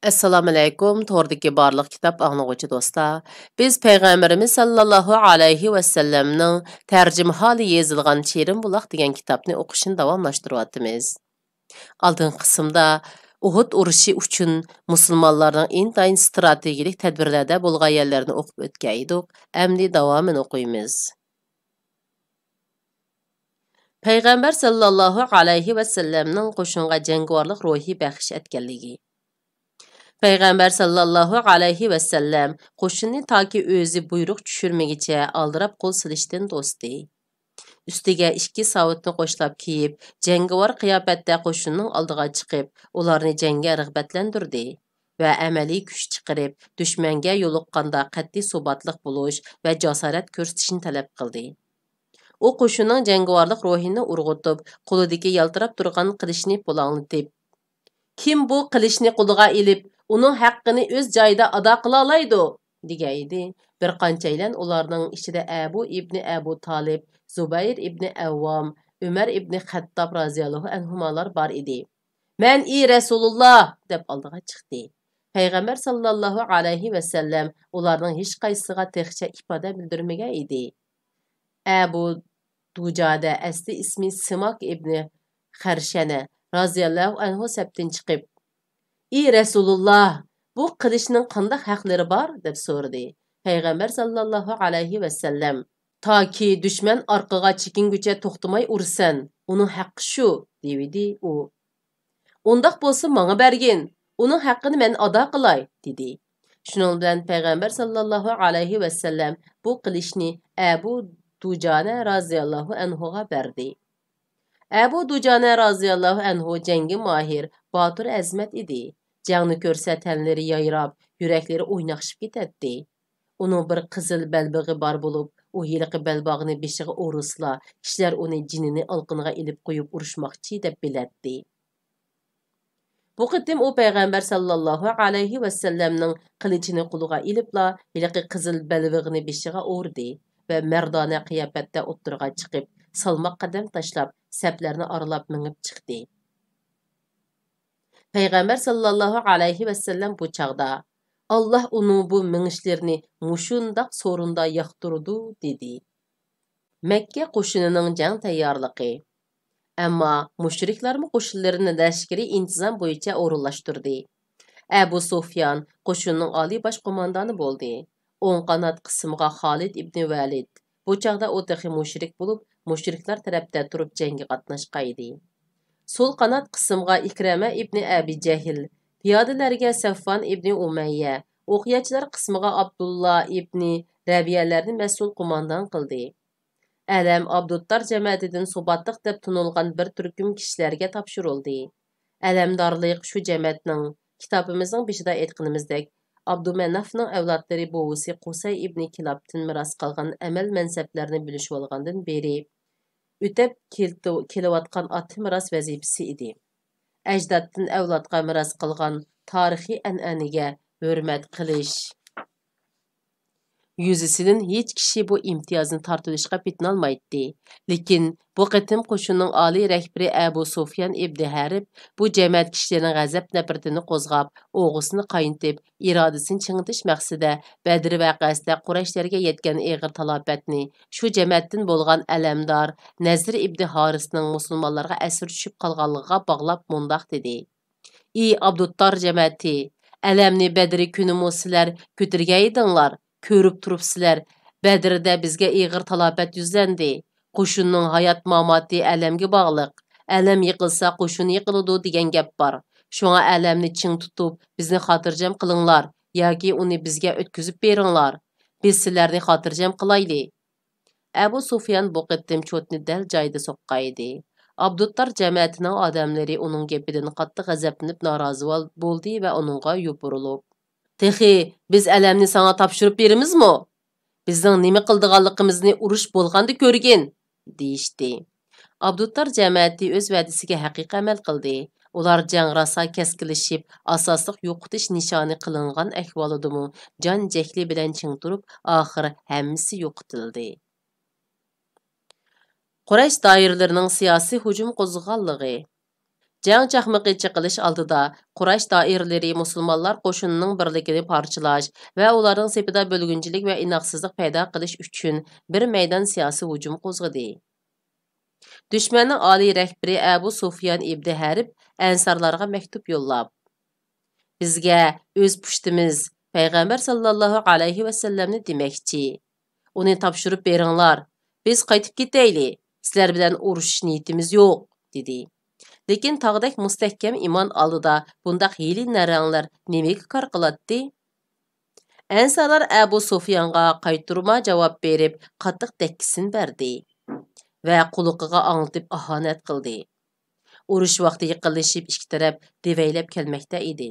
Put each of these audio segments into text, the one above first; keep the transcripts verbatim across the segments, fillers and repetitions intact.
ئەسسالامۇئەلەيكۇم، توردىكى بارلىق كىتاب ئاڭلىغۇچى دوستلار. بىز پەيغەمبىرىمىز ساللاللاھۇ ئەلەيھى ۋەسەللەمنىڭ تەرجىمىھالى يېزىلغان شېرىن بۇلاق دېگەن كىتابنى ئوقۇشنى داۋاملاشتۇرۇۋاتىمىز. ئالدىنقى قىسىمدا ئۇھۇد ئۇرۇشى ئۈچۈن مۇسۇلمانلارنىڭ ئىنتايىن ستراتېگىيىلىك تەدبىرلەردە بولغان يەرلىرىنى ئوقۇپ ئۆتكەن ئىدۇق. ئەمدى داۋامىنى ئوقۇيمىز. پەيغەمبەر ساللاللاھۇ ئەلەيھى ۋەسەللەمنىڭ قوشۇنغا جەڭگىۋارلىق روھى بەخش ئەتكەنلىكى. پەيغەمبەر ساللاللاھۇ ئەلەيھى ۋەسەللەم قوشۇننى تاكى ئۆزى بۇيرۇق چۈشۈرمىگىچە ئالدىراپ قول سېلىشتىن توستى. ئۈستىگە ئىككى ساۋۇتنى قوشلاپ كىيىپ، جەڭگىۋار قىياپەتتە قوشۇننىڭ ئالدىغا چىقىپ، ئۇلارنى جەڭگە رىغبەتلەندۈردى ۋە ئەمەلىي كۈچ چىقىرىپ، دۈشمەنگە يولۇققاندا قەتئىي سۇباتلىق بولۇش ۋە جاسارەت كۆرسىتىشنى تەلەپ قىلدى. ئۇ قوشۇننىڭ جەڭگىۋارلىق روھىنى ئۇرغۇتۇپ، قولىدىكى يالتىراپ تۇرغان قىلىچنى پۇلاڭلىتىپ، «كىم بۇ قىلىچنى قولىغا ئېلىپ، ئۇنىڭ ھەققىنى ئۆز جايىدا ئادا قىلالايدۇ؟» دېگەن ئىدى. بىر قانچەيلەن ئۇلارنىڭ ئىچىدە ئەبۇ ئىبنى ئەبۇ تالىپ، زۇبەير ئىبنى ئەۋۋام، ئۆمەر ئىبنى خەتتاب رازىياللاھۇ ئەنھۇمالار بار ئىدى. «مەن ئى رەسۇلۇللا!» دەپ ئالدىغا چىقتى. پەيغەمبەر ساللاللاھۇ ئەلەيھى ۋەسەللەم ئۇلارنىڭ ھېچقايسىسىغا تېخىچە ئىپادە بىلدۈرمىگەن ئىدى. ئەبۇ دۇجادە، ئەسلى ئىسمى سىماك ئىبنى خەرشەنە رازىياللاھۇ ئەنھۇ سەپتىن چىقىپ، «ئى رەسۇلۇللا، بۇ قىلىچنىڭ قانداق ھەقلىرى بار؟» دەپ سورىدى. پەيغەمبەر ساللاللاھۇ ئەلەيھى ۋەسەللەم، «تاكى دۈشمەن ئارقىغا چېكىنگۈچە توختىماي ئۇرىسەن، ئۇنىڭ ھەققى شۇ» دېۋىدى ئۇ. «ئۇنداق بولسا ماڭا بەرگىن، ئۇنىڭ ھەققىنى مەن ئادا قىلاي» دېدى. شۇنىڭ بىلەن پەيغەمبەر ساللاللاھۇ ئەلەيھى ۋەسەللەم بۇ قىلىچنى ئەبۇ دۇجانە رازىياللاھۇ ئەنھۇغا بەردى. ئەبۇ دۇجانە رازىياللاھۇ ئەنھۇ جەڭگە ماھىر، باتۇر ئەزىمەت ئىدى. جەڭنى كۆرسە تەنلىرى يايراپ، يۈرەكلىرى ئويناقشىپ كېتەتتى. ئۇنىڭ بىر قىزىل بەلبېغى بار بولۇپ، ئۇ ھېلىقى بەلباغنى بېشىغا ئورۇسلا، كىشىلەر ئۇنى جېنىنى ئالىقىنىغا ئېلىپ قويۇپ ئۇرۇشماقچى دەپ بىلەتتى. بۇ قېتىم ئۇ پەيغەمبەر ساللاللاھۇ ئەلەيھى ۋەسەللەمنىڭ قىلىچىنى قولىغا ئېلىپلا، ھېلىقى قىزىل بەلبېغىنى بېشىغا ئوردى ۋە مەردانە قىياپەتتە ئوتتۇرىغا چىقىپ، سالماق قەدەم تاشلاپ، سەپلەرنى ئارىلاپ مېڭىپ چىقتى. پەيغەمبەر ساللاللاھۇ ئەلەيھى ۋەسەللەم بۇ چاغدا، «ئاللاھ ئۇنىڭ بۇ مېڭىشلىرىنى مۇشۇنداق سورۇندا ياقتۇرىدۇ» دېدى. مەككە قوشۇنىنىڭ جەڭ تەييارلىقى. ئەمما مۇشرىكلارمۇ قوشۇنلىرىنى لەشكىرىي ئىنتىزام بويىچە ئورۇنلاشتۇردى. ئەبۇ سۇفيان قوشۇننىڭ ئالىي باش قوماندانى بولدى. ئوڭ قانات قىسمىغا خالىد ئىبنى ۋەلىد، بۇ چاغدا ئۇ تېخى مۇشرىك بولۇپ، مۇشرىكلار تەرەپتە تۇرۇپ جەڭگە قاتناشقان ئىدى. سول قانات قىسمىغا ئىكرەمە ئىبنى ئەبى جەھىل، پىيادىلەرگە سەفۋان ئىبنى ئۇمەييە، ئوقياچىلار قىسمىغا ئابدۇللا ئىبنى رەبىيەلەرنى مەسئۇل قوماندان قىلدى. ئەلەم ئابدۇتتار جەمەتىدىن سۇباتلىق دەپ تونۇلغان بىر تۈركۈم كىشىلەرگە تاپشۇرۇلدى. ئەلەمدارلىق شۇ جەمەتنىڭ، كىتابىمىزنىڭ بېشىدا ئېيتقىنىمىزدەك، ئابدۇمەنافنىڭ ئەۋلادلىرى بوۋىسى قۇسەي ئىبنى كىلابتىن مىراس قالغان ئەمەل مەنسەپلەرنى بۆلۈشۈۋالغاندىن بېرى ئۆتەپ كېلىتىۋ-، كېلىۋاتقان ئاتا مىراس ۋەزىپىسى ئىدى. ئەجدادتىن ئەۋلادقا مىراس قالغان تارىخىي ئەنئەنىگە ھۆرمەت قىلىش يۈزىسىدىن ھېچ كىشى بۇ ئىمتىيازنى تارتىۋېلىشقا پېتىنالمايتتى. لېكىن بۇ قېتىم قوشۇننىڭ ئالىي رەھبىرى ئەبۇ سۇفيان ئىبنى ھەرب بۇ جەمەت كىشىلىرىنىڭ غەزەپ-نەپرىتىنى قوزغاپ، ئوغىسىنى قاينىتىپ، ئىرادىسىنى چىڭىتىش مەقسىتىدە بەدر ۋەقەسىدە قۇرەيشلەرگە يەتكەن ئېغىر تالاپەتنى شۇ جەمەتتىن بولغان ئەلەمدار نەزىر ئىبنى ھارىسنىڭ مۇسۇلمانلارغا ئەسىر چۈشۈپ قالغانلىقىغا باغلاپ مۇنداق دېدى: ئى ئابدۇتتار جەمەتى، ئەلەمنى بەدرى كۈنىمۇ سىلەر كۆتۈرگەن ئىدىڭلار، كۆرۈپ تۇرۇپسىلەر، بەدرىدە بىزگە ئېغىر تالاپەت يۈزلەندى. قوشۇننىڭ ھايات-ماماتى ئەلەمگە باغلىق. ئەلەم يىقىلسا، قوشۇن يىقىلىدۇ دېگەن گەپ بار. شۇڭا ئەلەمنى چىڭ تۇتۇپ، بىزنى خاتىرجەم قىلىڭلار ياكى ئۇنى بىزگە ئۆتكۈزۈپ بېرىڭلار. بىز سىلەرنى خاتىرجەم قىلايلى. ئەبۇ سۇفيان بۇ قېتىم چوتنى دەل جايىدا سوققان ئىدى. ئابدۇتتار جەمەتىنىڭ ئادەملىرى ئۇنىڭ گېپىدىن قاتتىق غەزەپلىنىپ نارازى بول-، بولدى ۋە ئۇنىڭغا يوپۇرۇلۇپ، «تېخى بىز ئەلەمنى ساڭا تاپشۇرۇپ بېرىمىزمۇ؟ بىزنىڭ نېمە قىلىدىغانلىقىمىزنى ئۇرۇش بولغاندا كۆرگىن!» دېيىشتى. ئابدۇتتار جەمەتى ئۆز ۋەدىسىگە ھەقىقىي ئەمەل قىلدى. ئۇلار جەڭ راسا كەسكىنلىشىپ، ئاساسلىق يوقىتىش نىشانى قىلىنغان ئەھۋالىدىمۇ جان جەھلى بىلەن چىڭ تۇرۇپ، ئاخىر ھەممىسى يوقىتىلدى. قۇرەيش دائىرىلىرىنىڭ سىياسىي ھۇجۇم قوزغىغانلىقى. جەڭ چاقمىقى چېقىلىش ئالدىدا، قۇرەيش دائىرىلىرى مۇسۇلمانلار قوشۇنىنىڭ بىرلىكىنى پارچىلاش ۋە ئۇلارنىڭ سېپىدا بۆلگۈنچىلىك ۋە ئىناقسىزلىق پەيدا قىلىش ئۈچۈن بىر مەيدان سىياسىي ھۇجۇم قوزغىدى. دۈشمەننىڭ ئالىي رەھبىرى ئەبۇ سۇفيان ئىبنى ھەرب ئەنسارلارغا مەكتۇپ يوللاپ، بىزگە ئۆز پۇشتىمىز، پەيغەمبەر ساللاللاھۇ ئەلەيھى ۋەسەللەمنى دېمەكچى. ئۇنى تاپشۇرۇپ بېرىڭلار، بىز قايتىپ كېتەيلى، سىلەر بىلەن ئۇرۇشۇش نىيىتىمىز يوق، دېدى. لېكىن تاغدەك مۇستەھكەم ئىمان ئالدىدا بۇنداق ھىيلە نەرەڭلەر نېمىگە كار قىلاتتى؟ ئەنسارلار ئەبۇ سۇفيانغا قايتۇرما جاۋاب بېرىپ، قاتتىق دەككىسىنى بەردى ۋە قۇلىقىغا ئاڭلىتىپ ئاھانەت قىلدى. ئۇرۇش ۋاقتى يېقىنلىشىپ، ئىككى تەرەپ دېۋەيلەپ كەلمەكتە ئىدى.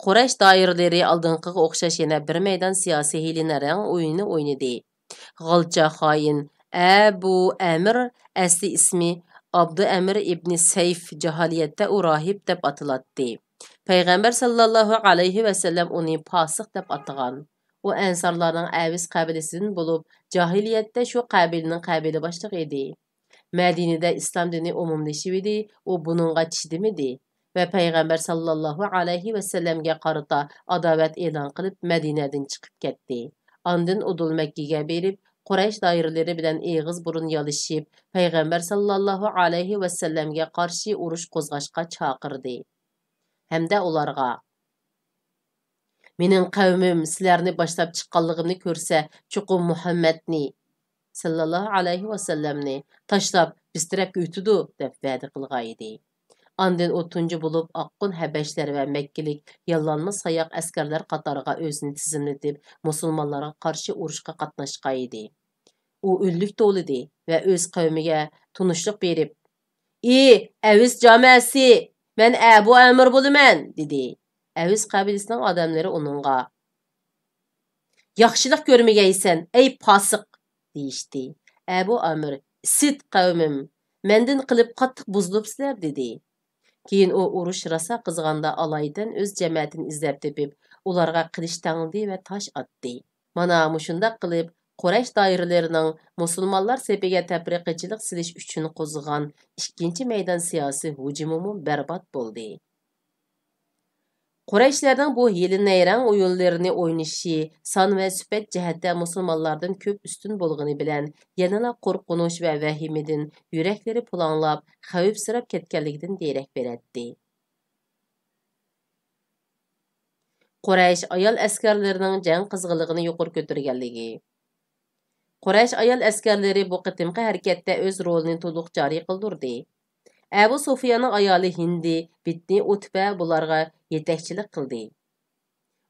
قۇرەيش دائىرىلىرى ئالدىنقىغا ئوخشاش يەنە بىر مەيدان سىياسىي ھىيلە نەرەڭ ئويۇنىنى ئوينىدى. غالچا خائىن ئەبۇ ئەمىر، ئەسلى ئىسمى ئابدۇئەمىر ئىبنى سەيف، جاھىلىيەتتە ئۇ راھىب دەپ ئاتىلاتتى. پەيغەمبەر ساللاللاھۇ ئەلەيھى ۋەسەللەم ئۇنى پاسىق دەپ ئاتىغان. ئۇ ئەنسارلارنىڭ ئەۋس قەبىلىسىدىن بولۇپ، جاھىلىيەتتە شۇ قەبىلىنىڭ قەبىلە باشلىقى ئىدى. مەدىنىدە ئىسلام دىنى ئومۇملىشىۋىدى، ئۇ بۇنىڭغا چىدىمىدى ۋە پەيغەمبەر ساللاللاھۇ ئەلەيھى ۋەسەللەمگە قارىتا ئاداۋەت ئېلان قىلىپ، مەدىنەدىن چىقىپ كەتتى. ئاندىن ئۇدۇل مەككىگە بېرىپ، قۇرەيش دائىرىلىرى بىلەن ئېغىز بۇرۇن يالىشىپ، پەيغەمبەر ساللاللاھۇ ئەلەيھى ۋەسەللەمگە قارشى ئۇرۇش قوزغاشقا چاقىردى ھەمدە ئۇلارغا، مېنىڭ قەۋمىم سىلەرنى باشلاپ چىققانلىقىمنى كۆرسە، چوقۇم مۇھەممەدنى ساللاللاھۇ ئەلەيھى ۋەسەللەمنى تاشلاپ بىز تەرەپكە ئۆتىدۇ، دەپ ۋەدە قىلغانىدى. ئاندىن ئۇ تۇنجى بولۇپ ئاققۇن ھەبەشلەر ۋە مەككىلىك ياللانما ساياق ئەسكەرلەر قاتارىغا ئۆزىنى تىزىملىتىپ، مۇسۇلمانلارغا قارشى ئۇرۇشقا قاتناشقانىدى. ئۇ ئۈنلۈك توۋلىدى ۋە ئۆز قەۋمىگە تونۇشلۇق بېرىپ، ئى ئەۋس جامەسى، مەن ئەبۇ ئەمىر بولىمەن، دېدى. ئەۋس قەبىلىسىنىڭ ئادەملىرى ئۇنىڭغا، ياخشىلىق كۆرمىگەيسەن، ئەي پاسىق! دېيىشتى. ئەبۇ ئامىر، ئىسىت، قەۋمىم، مەندىن قېلىپ قاتتىق بۇزۇلۇپسىلەر، دېدى. كېيىن ئۇ ئۇرۇش راسا قىزغاندا ئالايىتەن ئۆز جەمەتىنى ئىزدەپ تېپىپ، ئۇلارغا قىلىچ تەڭلىدى ۋە تاش ئاتتى. مانا مۇشۇنداق قىلىپ، قۇرەيش دائىرىلىرىنىڭ مۇسۇلمانلار سېپىگە تەپرىقىچىلىق سېلىش ئۈچۈن قوزغىغان ئىككىنچى مەيدان سىياسىي ھۇجۇمىمۇ بەربات بولدى. قۇرەيشلەرنىڭ بۇ ھىيلە نەيرەڭ ئويۇنلىرىنى ئوينىشى سان ۋە سۈپەت جەھەتتە مۇسۇلمانلاردىن كۆپ ئۈستۈن بولغىنى بىلەن، يەنىلا قورقۇنچ ۋە ۋەھىمىدىن يۈرەكلىرى پۇلاڭلاپ، خەۋپسىرەپ كەتكەنلىكىدىن دېرەك بېرەتتى. قۇرەيش ئايال ئەسكەرلىرىنىڭ جەڭ قىزغىنلىقىنى يۇقىرى كۆتۈرگەنلىكى. قۇرەيش ئايال ئەسكەرلىرى بۇ قېتىمقى ھەرىكەتتە ئۆز رولىنى تولۇق جارى قىلدۇردى. ئەبۇ سۇفياننىڭ ئايالى ھىندى بىنتى ئۇتبە بۇلارغا يېتەكچىلىك قىلدى.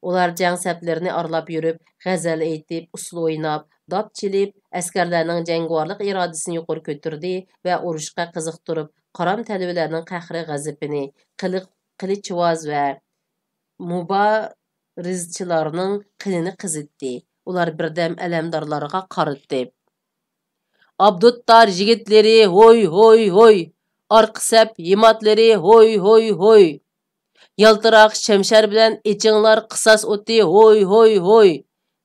ئۇلار جەڭ سەپلىرىنى ئارىلاپ يۈرۈپ، غەزەل ئېيتىپ، ئۇسسۇل ئويناپ، داپ چېلىپ، ئەسكەرلەرنىڭ جەڭگىۋارلىق ئىرادىسىنى يۇقىرى كۆتۈردى ۋە ئۇرۇشقا قىزىقتۇرۇپ، قارام تەلۋىلەرنىڭ قەھرى-غەزىپىنى، قىلىق-، قىلىچۋاز ۋە مۇبارىزچىلارنىڭ قېنىنى قىزىتتى. ئۇلار بىردەم ئەلەمدارلارغا قارىتىپ، ئابدۇتتار يىگىتلىرى، ھوي، ھوي، ھوي! ئارقا سەپ ھىماتلىرى، ھوي، ھوي، ھوي! يالتىراق شەمشەر بىلەن ئېچىڭلار قىساس ئوتى، ھوي، ھوي، ھوي!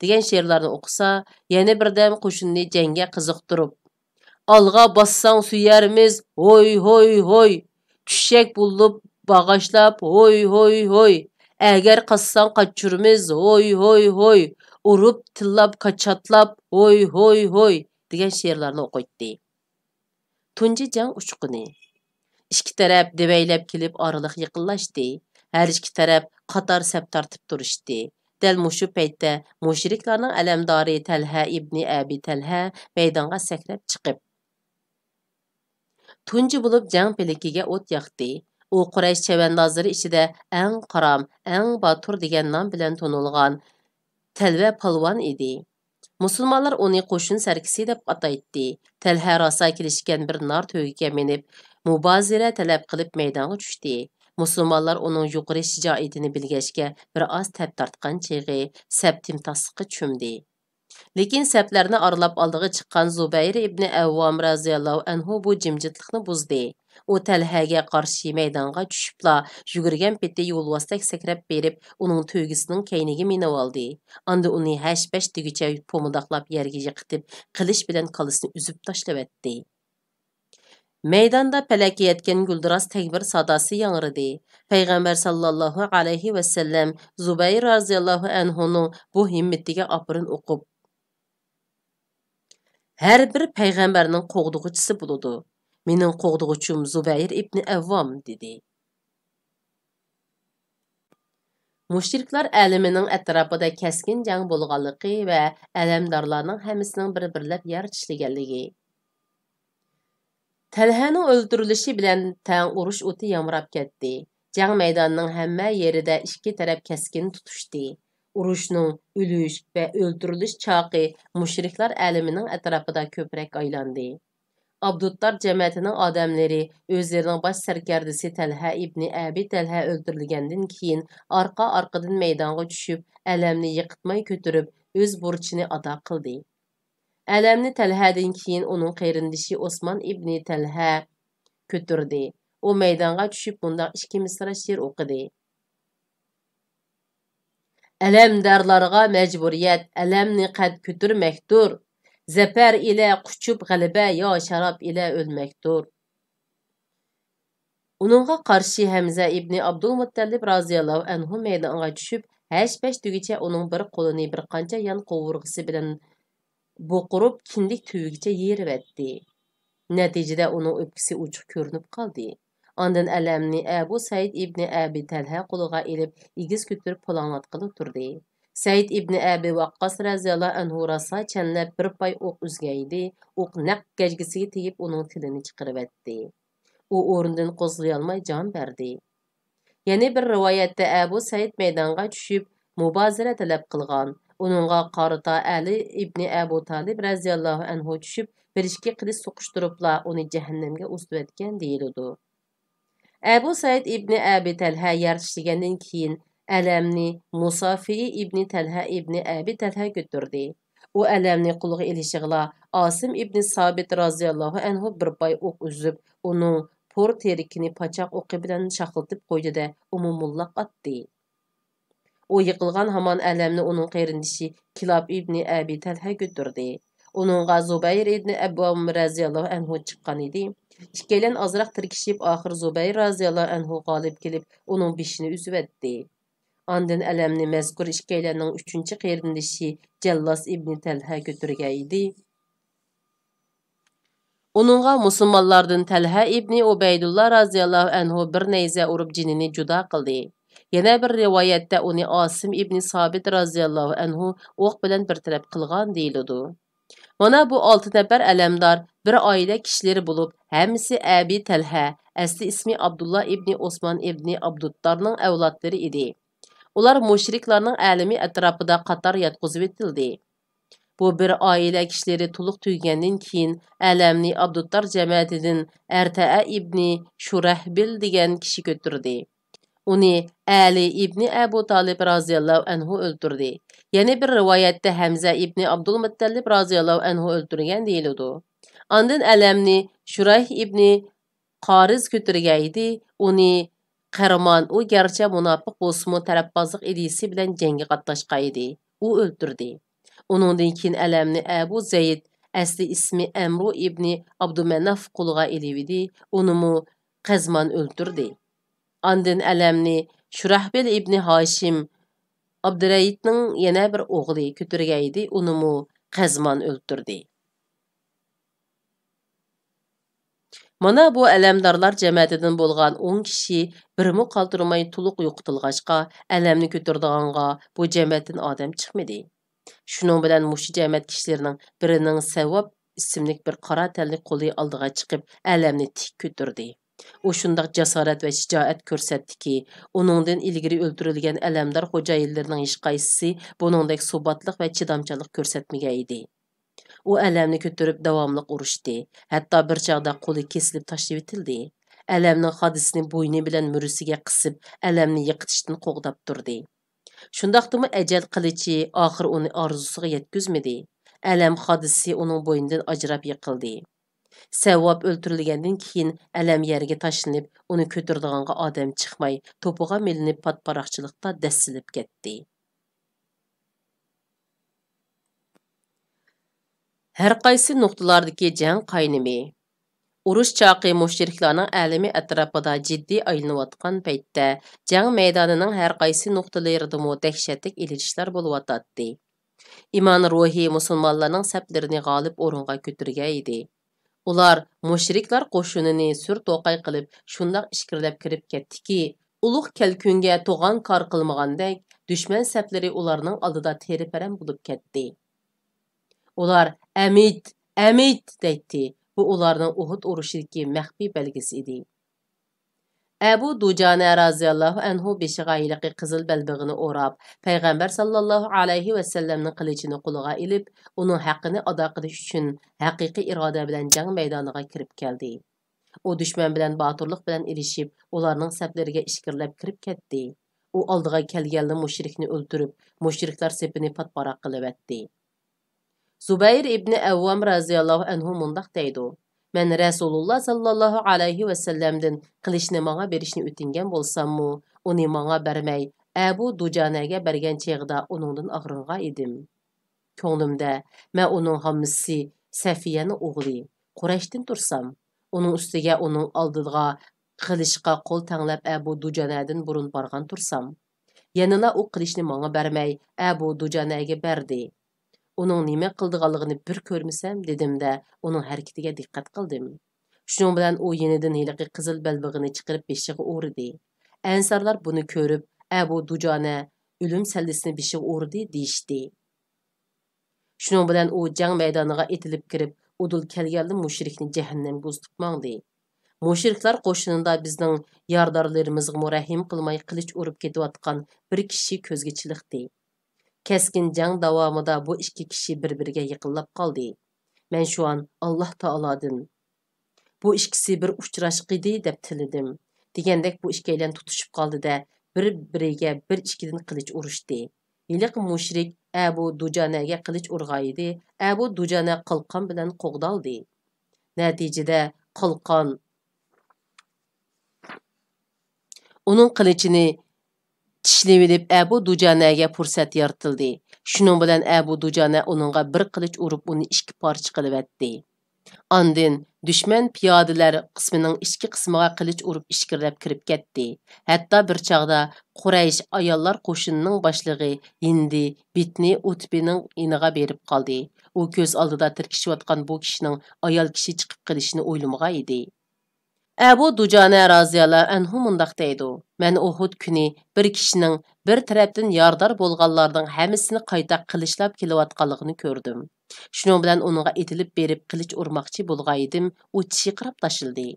دېگەن شېئىرلارنى ئوقۇسا، يەنە بىردەم قوشۇننى جەڭگە قىزىقتۇرۇپ، ئالغا باسساڭ سۆيەرمىز، ھوي، ھوي، ھوي! چۈششەك بولۇپ باغاشلاپ، ھوي، ھوي، ھوي! ئەگەر قاچساڭ قاچۇرىمىز، ھوي، ھوي، ھوي! ئۇرۇپ، تىللاپ، كاچاتلاپ، ھوي، ھوي، ھوي! دېگەن شېئىرلارنى ئوقۇيتتى. تۇنجى جەڭ ئۇچقۇنى. ئىككى تەرەپ دېۋەيلەپ كېلىپ ئارىلىق يېقىنلاشتى. ھەر ئىككى تەرەپ قاتار سەپ تارتىپ تۇرۇشتى. دەل مۇشۇ پەيتتە مۇشرىكلارنىڭ ئەلەمدارى تەلھە ئىبنى ئەبى تەلھە مەيدانغا سەكرەپ چىقىپ، تۇنجى بولۇپ جەڭ پىلىكىگە ئوت ياقتى. ئۇ قۇرەيش چەۋەندازلىرى ئىچىدە ئەڭ قارام، ئەڭ باتۇر دېگەن نام بىلەن تونۇلغان تەلۋە پالۋان ئىدى. مۇسۇلمانلار ئۇنى قوشۇن سەركىسى دەپ ئاتايتتى. تەلھە راسا كېلىشكەن بىر نار تۆگىگە مىنىپ، مۇبازىرە تەلەپ قىلىپ مەيدانغا چۈشتى. مۇسۇلمانلار ئۇنىڭ يۇقىرى شىجائىتىنى بىلگەچكە، بىر ئاز تەپ تارتقان چېغى سەپ تىمتاسلىققا چۆمدى. لېكىن سەپلەرنى ئارىلاپ ئالدىغا چىققان زۇبەير ئىبنى ئەۋۋام رەزىياللاھۇ ئەنھۇ بۇ جىمجىتلىقنى بۇزدى. ئۇ تەلھەگە قارشى مەيدانغا چۈشۈپلا، يۈگۈرگەن پېتى يولۋاستەك سەكرەپ بېرىپ، ئۇنىڭ تۆگىسىنىڭ كەينىگە مىنىۋالدى. ئاندىن ئۇنى ھەش-پەش دېگۈچە پومىداقلاپ يەرگە يىقىتىپ، قىلىچ بىلەن كاللىسىنى ئۈزۈپ تاشلىۋەتتى. مەيداندا پەلەككە يەتكەن گۈلدۈراس تەكبىر ساداسى ياڭرىدى. پەيغەمبەر ساللاللاھۇ ئەلەيھى ۋەسەللەم زۇبەير رازىياللاھۇ ئەنھۇنىڭ بۇ ھىممىتىگە ئاپىرىن ئوقۇپ، ھەر بىر پەيغەمبەرنىڭ قوغدىغۇچىسى بولىدۇ. مېنىڭ قوغدىغۇچۇم زۇبەير ئىبنى ئەۋۋام، دېدى. مۇشرىكلار ئالىمىنىڭ ئەتراپىدا كەسكىن جەڭ بولغانلىقى ۋە ئەلەمدارلارنىڭ ھەممىسىنىڭ بىر-بىرلەپ يەر چىشلىگەنلىكى. تەلھەنىڭ ئۆلتۈرۈلۈشى بىلەن تەڭ ئۇرۇش ئوتى يامراپ كەتتى. جەڭ مەيدانىنىڭ ھەممە يېرىدە ئىككى تەرەپ كەسكىن تۇتۇشتى. ئۇرۇشنىڭ ئۆلۈش ۋە ئۆلتۈرۈلۈش چاقى مۇشرىكلار ئالىمىنىڭ ئەتراپىدا كۆپرەك ئايلاندى. ئابدۇتتار جەمەتىنىڭ ئادەملىرى ئۆزلىرىنىڭ باش سەركەردىسى تەلھە ئىبنى ئەبى تەلھە ئۆلتۈرۈلگەندىن كېيىن ئارقا-ئارقىدىن مەيدانغا چۈشۈپ، ئەلەمنى يىقىتماي كۆتۈرۈپ، ئۆز بۇرچىنى ئادا قىلدى. ئەلەمنى تەلھەدىن كېيىن ئۇنىڭ قېرىندىشى ئوسمان ئىبنى تەلھە كۆتۈردى. ئۇ مەيدانغا چۈشۈپ مۇنداق ئىككى مىسرا شېئىر ئوقۇدى. ئەلەمدارلارغا مەجبۇرىيەت، ئەلەمنى قەد كۆتۈرمەكتۇر. زەپەر ئىلە قۇچۇپ غەلىبە يا شاراب ئىلە ئۆلمەكتۇر. ئۇنىڭغا قارشى ھەمزە ئىبنى ئابدۇلمۇتتەلىپ رازىياللاھۇ ئەنھۇ مەيدانغا چۈشۈپ، ھەش-پەش دېگۈچە ئۇنىڭ بىر قولىنى بىر قانچە يان قوۋۇرغىسى بىلەن بوقۇرۇپ، كىندىك تۈۋىگىچە يېرىۋەتتى. نەتىجىدە ئۇنىڭ ئۆپكىسى ئوچۇق كۆرۈنۈپ قالدى. ئاندىن ئەلەمنى ئەبۇ سەئىد ئىبنى ئەبى تەلھە قولىغا ئېلىپ، ئېگىز كۆتۈرۈپ پۇلاڭلاتقىلى تۇردى. سەئىد ئىبنى ئەبى ۋەققاس رەزىياللاھۇ ئەنھۇ راسا چەنلەپ بىر پاي ئوق ئۈزگەيدى، ئوق نەق گەجگىسىگە تېگىپ ئۇنىڭ تىلىنى چىقىرىۋەتتى. ئۇ ئورنىدىن قوزغىلىيالماي جان بەردى. يەنە بىر رىۋايەتتە ئەبۇ سەئىد مەيدانغا چۈشۈپ، مۇبازىرە تەلەپ قىلغان. ئۇنىڭغا قارىتا ئەلى ئىبنى ئەبۇ تالىپ رەزىياللاھۇ ئەنھۇ چۈشۈپ، بىر ئىككى قىلىچ سوقۇشتۇرۇپلا ئۇنى جەھەننەمگە ئۇزىتىۋەتكەن دېيىلىدۇ. ئەبۇ سەئىد ئىبنى ئەبى تەلھە يەر چىشلىگەندىن كېيىن، ئەلەمنى مۇسافىي ئىبنى تەلھە ئىبنى ئەبى تەلھە كۆتۈردى. ئۇ ئەلەمنى قولىغا ئېلىشىغىلا، ئاسىم ئىبنى سابىت رازىياللاھۇ ئەنھۇ بىر پاي ئوق ئۈزۈپ، ئۇنىڭ پور تېرىكىنى پاچاق ئوقى بىلەن شاقلىتىپ قويدى-دە، ئۇمۇ موللاق ئاتتى. ئۇ يىقىلغان ھامان ئەلەمنى ئۇنىڭ قېرىندىشى كىلاب ئىبنى ئەبى تەلھە كۆتۈردى. ئۇنىڭغا زۇبەير ئىبنى ئەبۋام رەزىياللاھۇ ئەنھۇ چىققان ئىدى. ئىككىيلەن ئازراق تىركىشىپ، ئاخىر زۇبەير رەزىياللاھۇ ئەنھۇ غالىب كېلىپ، ئۇنىڭ بېشىنى ئۈزۈۋەتتى. ئاندىن ئەلەمنى مەزكۇر ئىككىيلەننىڭ ئۈچىنچى قېرىندىشى جەللاس ئىبنى تەلھە كۆتۈرگەن ئىدى. ئۇنىڭغا مۇسۇلمانلاردىن تەلھە ئىبنى ئۇبەيدۇللا رازىياللاھۇ ئەنھۇ بىر نەيزە ئۇرۇپ جېنىنى جۇدا قىلدى. يەنە بىر رىۋايەتتە ئۇنى ئاسىم ئىبنى سابىت رازىياللاھۇ ئەنھۇ ئوق بىلەن بىر تەرەپ قىلغان دېيىلىدۇ. مانا بۇ ئالتە نەپەر ئەلەمدار بىر ئائىلە كىشىلىرى بولۇپ، ھەممىسى ئەبى تەلھە، ئەسلى ئىسمى ئابدۇللا ئىبنى ئوسمان ئىبنى ئابدۇتتارنىڭ ئەۋلادلىرى ئىدى. ئۇلار مۇشرىكلارنىڭ ئالىمى ئەتراپىدا قاتار ياتقۇزۇۋېتىلدى. بۇ بىر ئائىلە كىشىلىرى تولۇق تۈگىگەندىن كېيىن، ئەلەمنى ئابدۇتتار جەمەتىدىن ئەرتەئە ئىبنى شۇرەھبىل دېگەن كىشى كۆتۈردى. ئۇنى ئەلى ئىبنى ئەبۇ تالىپ رازىياللاھۇ ئەنھۇ ئۆلتۈردى. يەنە بىر رىۋايەتتە ھەمزە ئىبنى ئابدۇلمۇتتەلىپ رازىياللاھۇ ئەنھۇ ئۆلتۈرگەن دېيىلىدۇ. ئاندىن ئەلەمنى شۇرەھ ئىبنى قارىز كۆتۈرگەن ئىدى. ئۇنى قەرمان، ئۇ گەرچە مۇناپىق بولسىمۇ، تەرەپبازلىق ئىدىيىسى بىلەن جەڭگە قاتناشقان ئىدى. ئۇ ئۆلتۈردى. ئۇنىڭدىن كېيىن ئەلەمنى ئەبۇ زەيد، ئەسلى ئىسمى ئەمرۇ ئىبنى ئابدۇمەناف قولىغا ئېلىۋىدى. ئۇنىمۇ قەزمان ئۆلتۈردى. ئاندىن ئەلەمنى شۇراھبىل ئىبنى ھاشىم، ئابدۇرەيتنىڭ يەنە بىر ئوغلى كۆتۈرگەن ئىدى، ئۇنىمۇ قەزمان ئۆلتۈردى. مانا بۇ ئەلەمدارلار جەمەتىدىن بولغان ئون كىشى بىرمۇ قالدۇرماي تولۇق يوقىتىلغاچقا، ئەلەمنى كۆتۈرىدىغانغا بۇ جەمەتتىن ئادەم چىقمىدى. شۇنىڭ بىلەن مۇشۇ جەمەت كىشىلىرىنىڭ بىرىنىڭ سەۋۋاب ئىسىملىك بىر قارا تەنلىك قولى ئالدىغا چىقىپ، ئەلەمنى تىك كۆتۈردى. ئۇ شۇنداق جاسارەت ۋە شىجائەت كۆرسەتتىكى، ئۇنىڭدىن ئىلگىرى ئۆلتۈرۈلگەن ئەلەمدار خوجايىنلىرىنىڭ ھېچقايسىسى بۇنىڭدەك سۇباتلىق ۋە چىدامچانلىق كۆرسەتمىگەن ئىدى. ئۇ ئەلەمنى كۆتۈرۈپ داۋاملىق ئۇرۇشتى. ھەتتا بىر چاغدا قولى كېسىلىپ تاشلىۋېتىلدى. ئەلەمنىڭ خادىسىنى بوينى بىلەن مۈرىسىگە قىسىپ، ئەلەمنى يىقىتىشتىن قوغداپ تۇردى. شۇنداقتىمۇ ئەجەل قىلىچى ئاخىر ئۇنى ئارزۇسىغا يەتكۈزمىدى. ئەلەم خادىسى ئۇنىڭ بوينىدىن ئاجراپ يىقىلدى. سەۋۋاب ئۆلتۈرۈلگەندىن كېيىن، ئەلەم يەرگە تاشلىنىپ، ئۇنى كۆتۈرىدىغانغا ئادەم چىقماي، توپىغا مىلىنىپ پات-پاراقچىلىقتا دەسسىلىپ كەتتى. ھەر قايسى نۇقتىلاردىكى جەڭ قاينىمى. ئۇرۇش چاقى مۇشرىكلارنىڭ ئەلىمى ئەتراپىدا جىددىي ئايلىنىۋاتقان پەيتتە، جەڭ مەيدانىنىڭ ھەر قايسى نۇقتىلىرىدىمۇ دەھشەتلىك ئېلىشىشلار بولۇۋاتاتتى. ئىمان روھى مۇسۇلمانلارنىڭ سەپلىرىنى غالىب ئورۇنغا كۆتۈرگەن ئىدى. ئۇلار مۇشرىكلار قوشۇنىنى سۈر توقاي قىلىپ، شۇنداق ئىچكىرىلەپ كىرىپ كەتتىكى، ئۇلۇغ كەلكۈنگە توغان كار قىلمىغاندەك، دۈشمەن سەپلىرى ئۇلارنىڭ ئالدىدا تېرە-پەرەم بولۇپ كەتتى. ئۇلار «ئەمىت! ئەمىت!» دەيتتى. بۇ ئۇلارنىڭ ئۇھۇد ئۇرۇشىدىكى مەخپىي بەلگىسى ئىدى. ئەبۇ دۇجانە رازىياللاھۇ ئەنھۇ بېشىغا ھېلىقى قىزىل بەلبېغىنى ئوراپ، پەيغەمبەر ساللاللاھۇ ئەلەيھى ۋەسەللەمنىڭ قىلىچىنى قولىغا ئېلىپ، ئۇنىڭ ھەققىنى ئادا قىلىش ئۈچۈن ھەقىقىي ئىرادە بىلەن جەڭ مەيدانىغا كىرىپ كەلدى. ئۇ دۈشمەن بىلەن باتۇرلۇق بىلەن ئېلىشىپ، ئۇلارنىڭ سەپلىرىگە ئىچكىرىلەپ كىرىپ كەتتى. ئۇ ئالدىغا كەلگەنلا مۇشرىكنى ئۆلتۈرۈپ، مۇشرىكلار سېپىنى پات-پاراق قىلىۋەتتى. زۇبەير ئىبنى ئەۋۋام رازىياللاھۇ ئەنھۇ مۇنداق دەيدۇ: «مەن رەسۇلۇللا ساللاللاھۇ ئەلەيھى ۋەسەللەمدىن قىلىچنى ماڭا بېرىشنى ئۆتۈنگەن بولساممۇ، ئۇنى ماڭا بەرمەي، ئەبۇ دۇجانەگە بەرگەن چېغىدا ئۇنىڭدىن ئاغرىنغان ئىدىم. كۆڭلۈمدە، مەن ئۇنىڭ ھاممىسى سەفىيەنىڭ ئوغلى، قۇرەيشتىن تۇرسام، ئۇنىڭ ئۈستىگە ئۇنىڭ ئالدىغا قىلىچقا قول تەڭلەپ ئەبۇ دۇجانەدىن بۇرۇن بارغان تۇرسام، يەنىلا ئۇ قىلىچنى ماڭا بەرمەي، ئەبۇ دۇجانەگە بەردى. ئۇنىڭ نېمە قىلىدىغانلىقىنى بىر كۆرمىسەم» دېدىمدە، ئۇنىڭ ھەرىكىتىگە دىققەت قىلدىم. شۇنىڭ بىلەن ئۇ يېنىدىن ھېلىقى قىزىل بەلبېغىنى چىقىرىپ بېشىغا ئورىدى. ئەنسارلار بۇنى كۆرۈپ، «ئەبۇ دۇجانە ئۆلۈم سەللىسىنى بېشىغا ئورىدى» دېيىشتى. شۇنىڭ بىلەن ئۇ جەڭ مەيدانىغا ئېتىلىپ كىرىپ، ئۇدۇل كەلگەنلا مۇشرىكنى جەھەننەمگە ئۇزىتىپ ماڭدى. مۇشرىكلار قوشۇنىدا بىزنىڭ يارىدارلىرىمىزغىمۇ رەھىم قىلماي قىلىچ ئۇرۇپ كېتىۋاتقان بىر كىشى كۆزگە چېلىقتى. كەسكىن جەڭ داۋامىدا بۇ ئىككى كىشى بىر-بىرىگە يېقىنلاپ قالدى. مەن شۇئان ئاللاھ تائالادىن، «بۇ ئىككىسى بىر ئۇچراشقىدى» دەپ تىلىدىم. دېگەندەك بۇ ئىككىيلەن تۇتۇشۇپ قالدى-دە، بىر-بىرىگە بىر-ئىككىدىن قىلىچ ئۇرۇشتى. ھېلىقى مۇشرىك ئەبۇ دۇجانەگە قىلىچ ئۇرغانىدى، ئەبۇ دۇجانە قالقان بىلەن قوغدالدى. نەتىجىدە قالقان ئۇنىڭ قىلىچىنى چىشلىۋېلىپ، ئەبۇ دۇجانەگە پۇرسەت يارىتىلدى. شۇنىڭ بىلەن ئەبۇ دۇجانە ئۇنىڭغا بىر قىلىچ ئۇرۇپ، ئۇنى ئىككى پارچە قىلىۋەتتى. ئاندىن دۈشمەن پىيادىلەر قىسمىنىڭ ئىچكى قىسمىغا قىلىچ ئۇرۇپ ئىچكىرىلەپ كىرىپ كەتتى. ھەتتا بىر چاغدا قۇرەيش ئاياللار قوشۇنىنىڭ باشلىقى ھىندى بىتنى ئۇتبىنىڭ يېنىغا بېرىپ قالدى. ئۇ كۆز ئالدىدا تىركىشىۋاتقان بۇ كىشىنىڭ ئايال كىشى چىقىپ قېلىشىنى ئويلىمىغان ئىدى. ئەبۇ دۇجانە رازىياللاھۇ ئەنھۇ مۇنداق دەيدۇ: «مەن ئۇھۇد كۈنى بىر كىشىنىڭ بىر تەرەپتىن يارىدار بولغانلارنىڭ ھەممىسىنى قايتا قىلىچلاپ كېلىۋاتقانلىقىنى كۆردۈم. شۇنىڭ بىلەن ئۇنىڭغا ئېتىلىپ بېرىپ قىلىچ ئۇرماقچى بولغانىدىم، ئۇ چىرقىراپ تاشلىدى.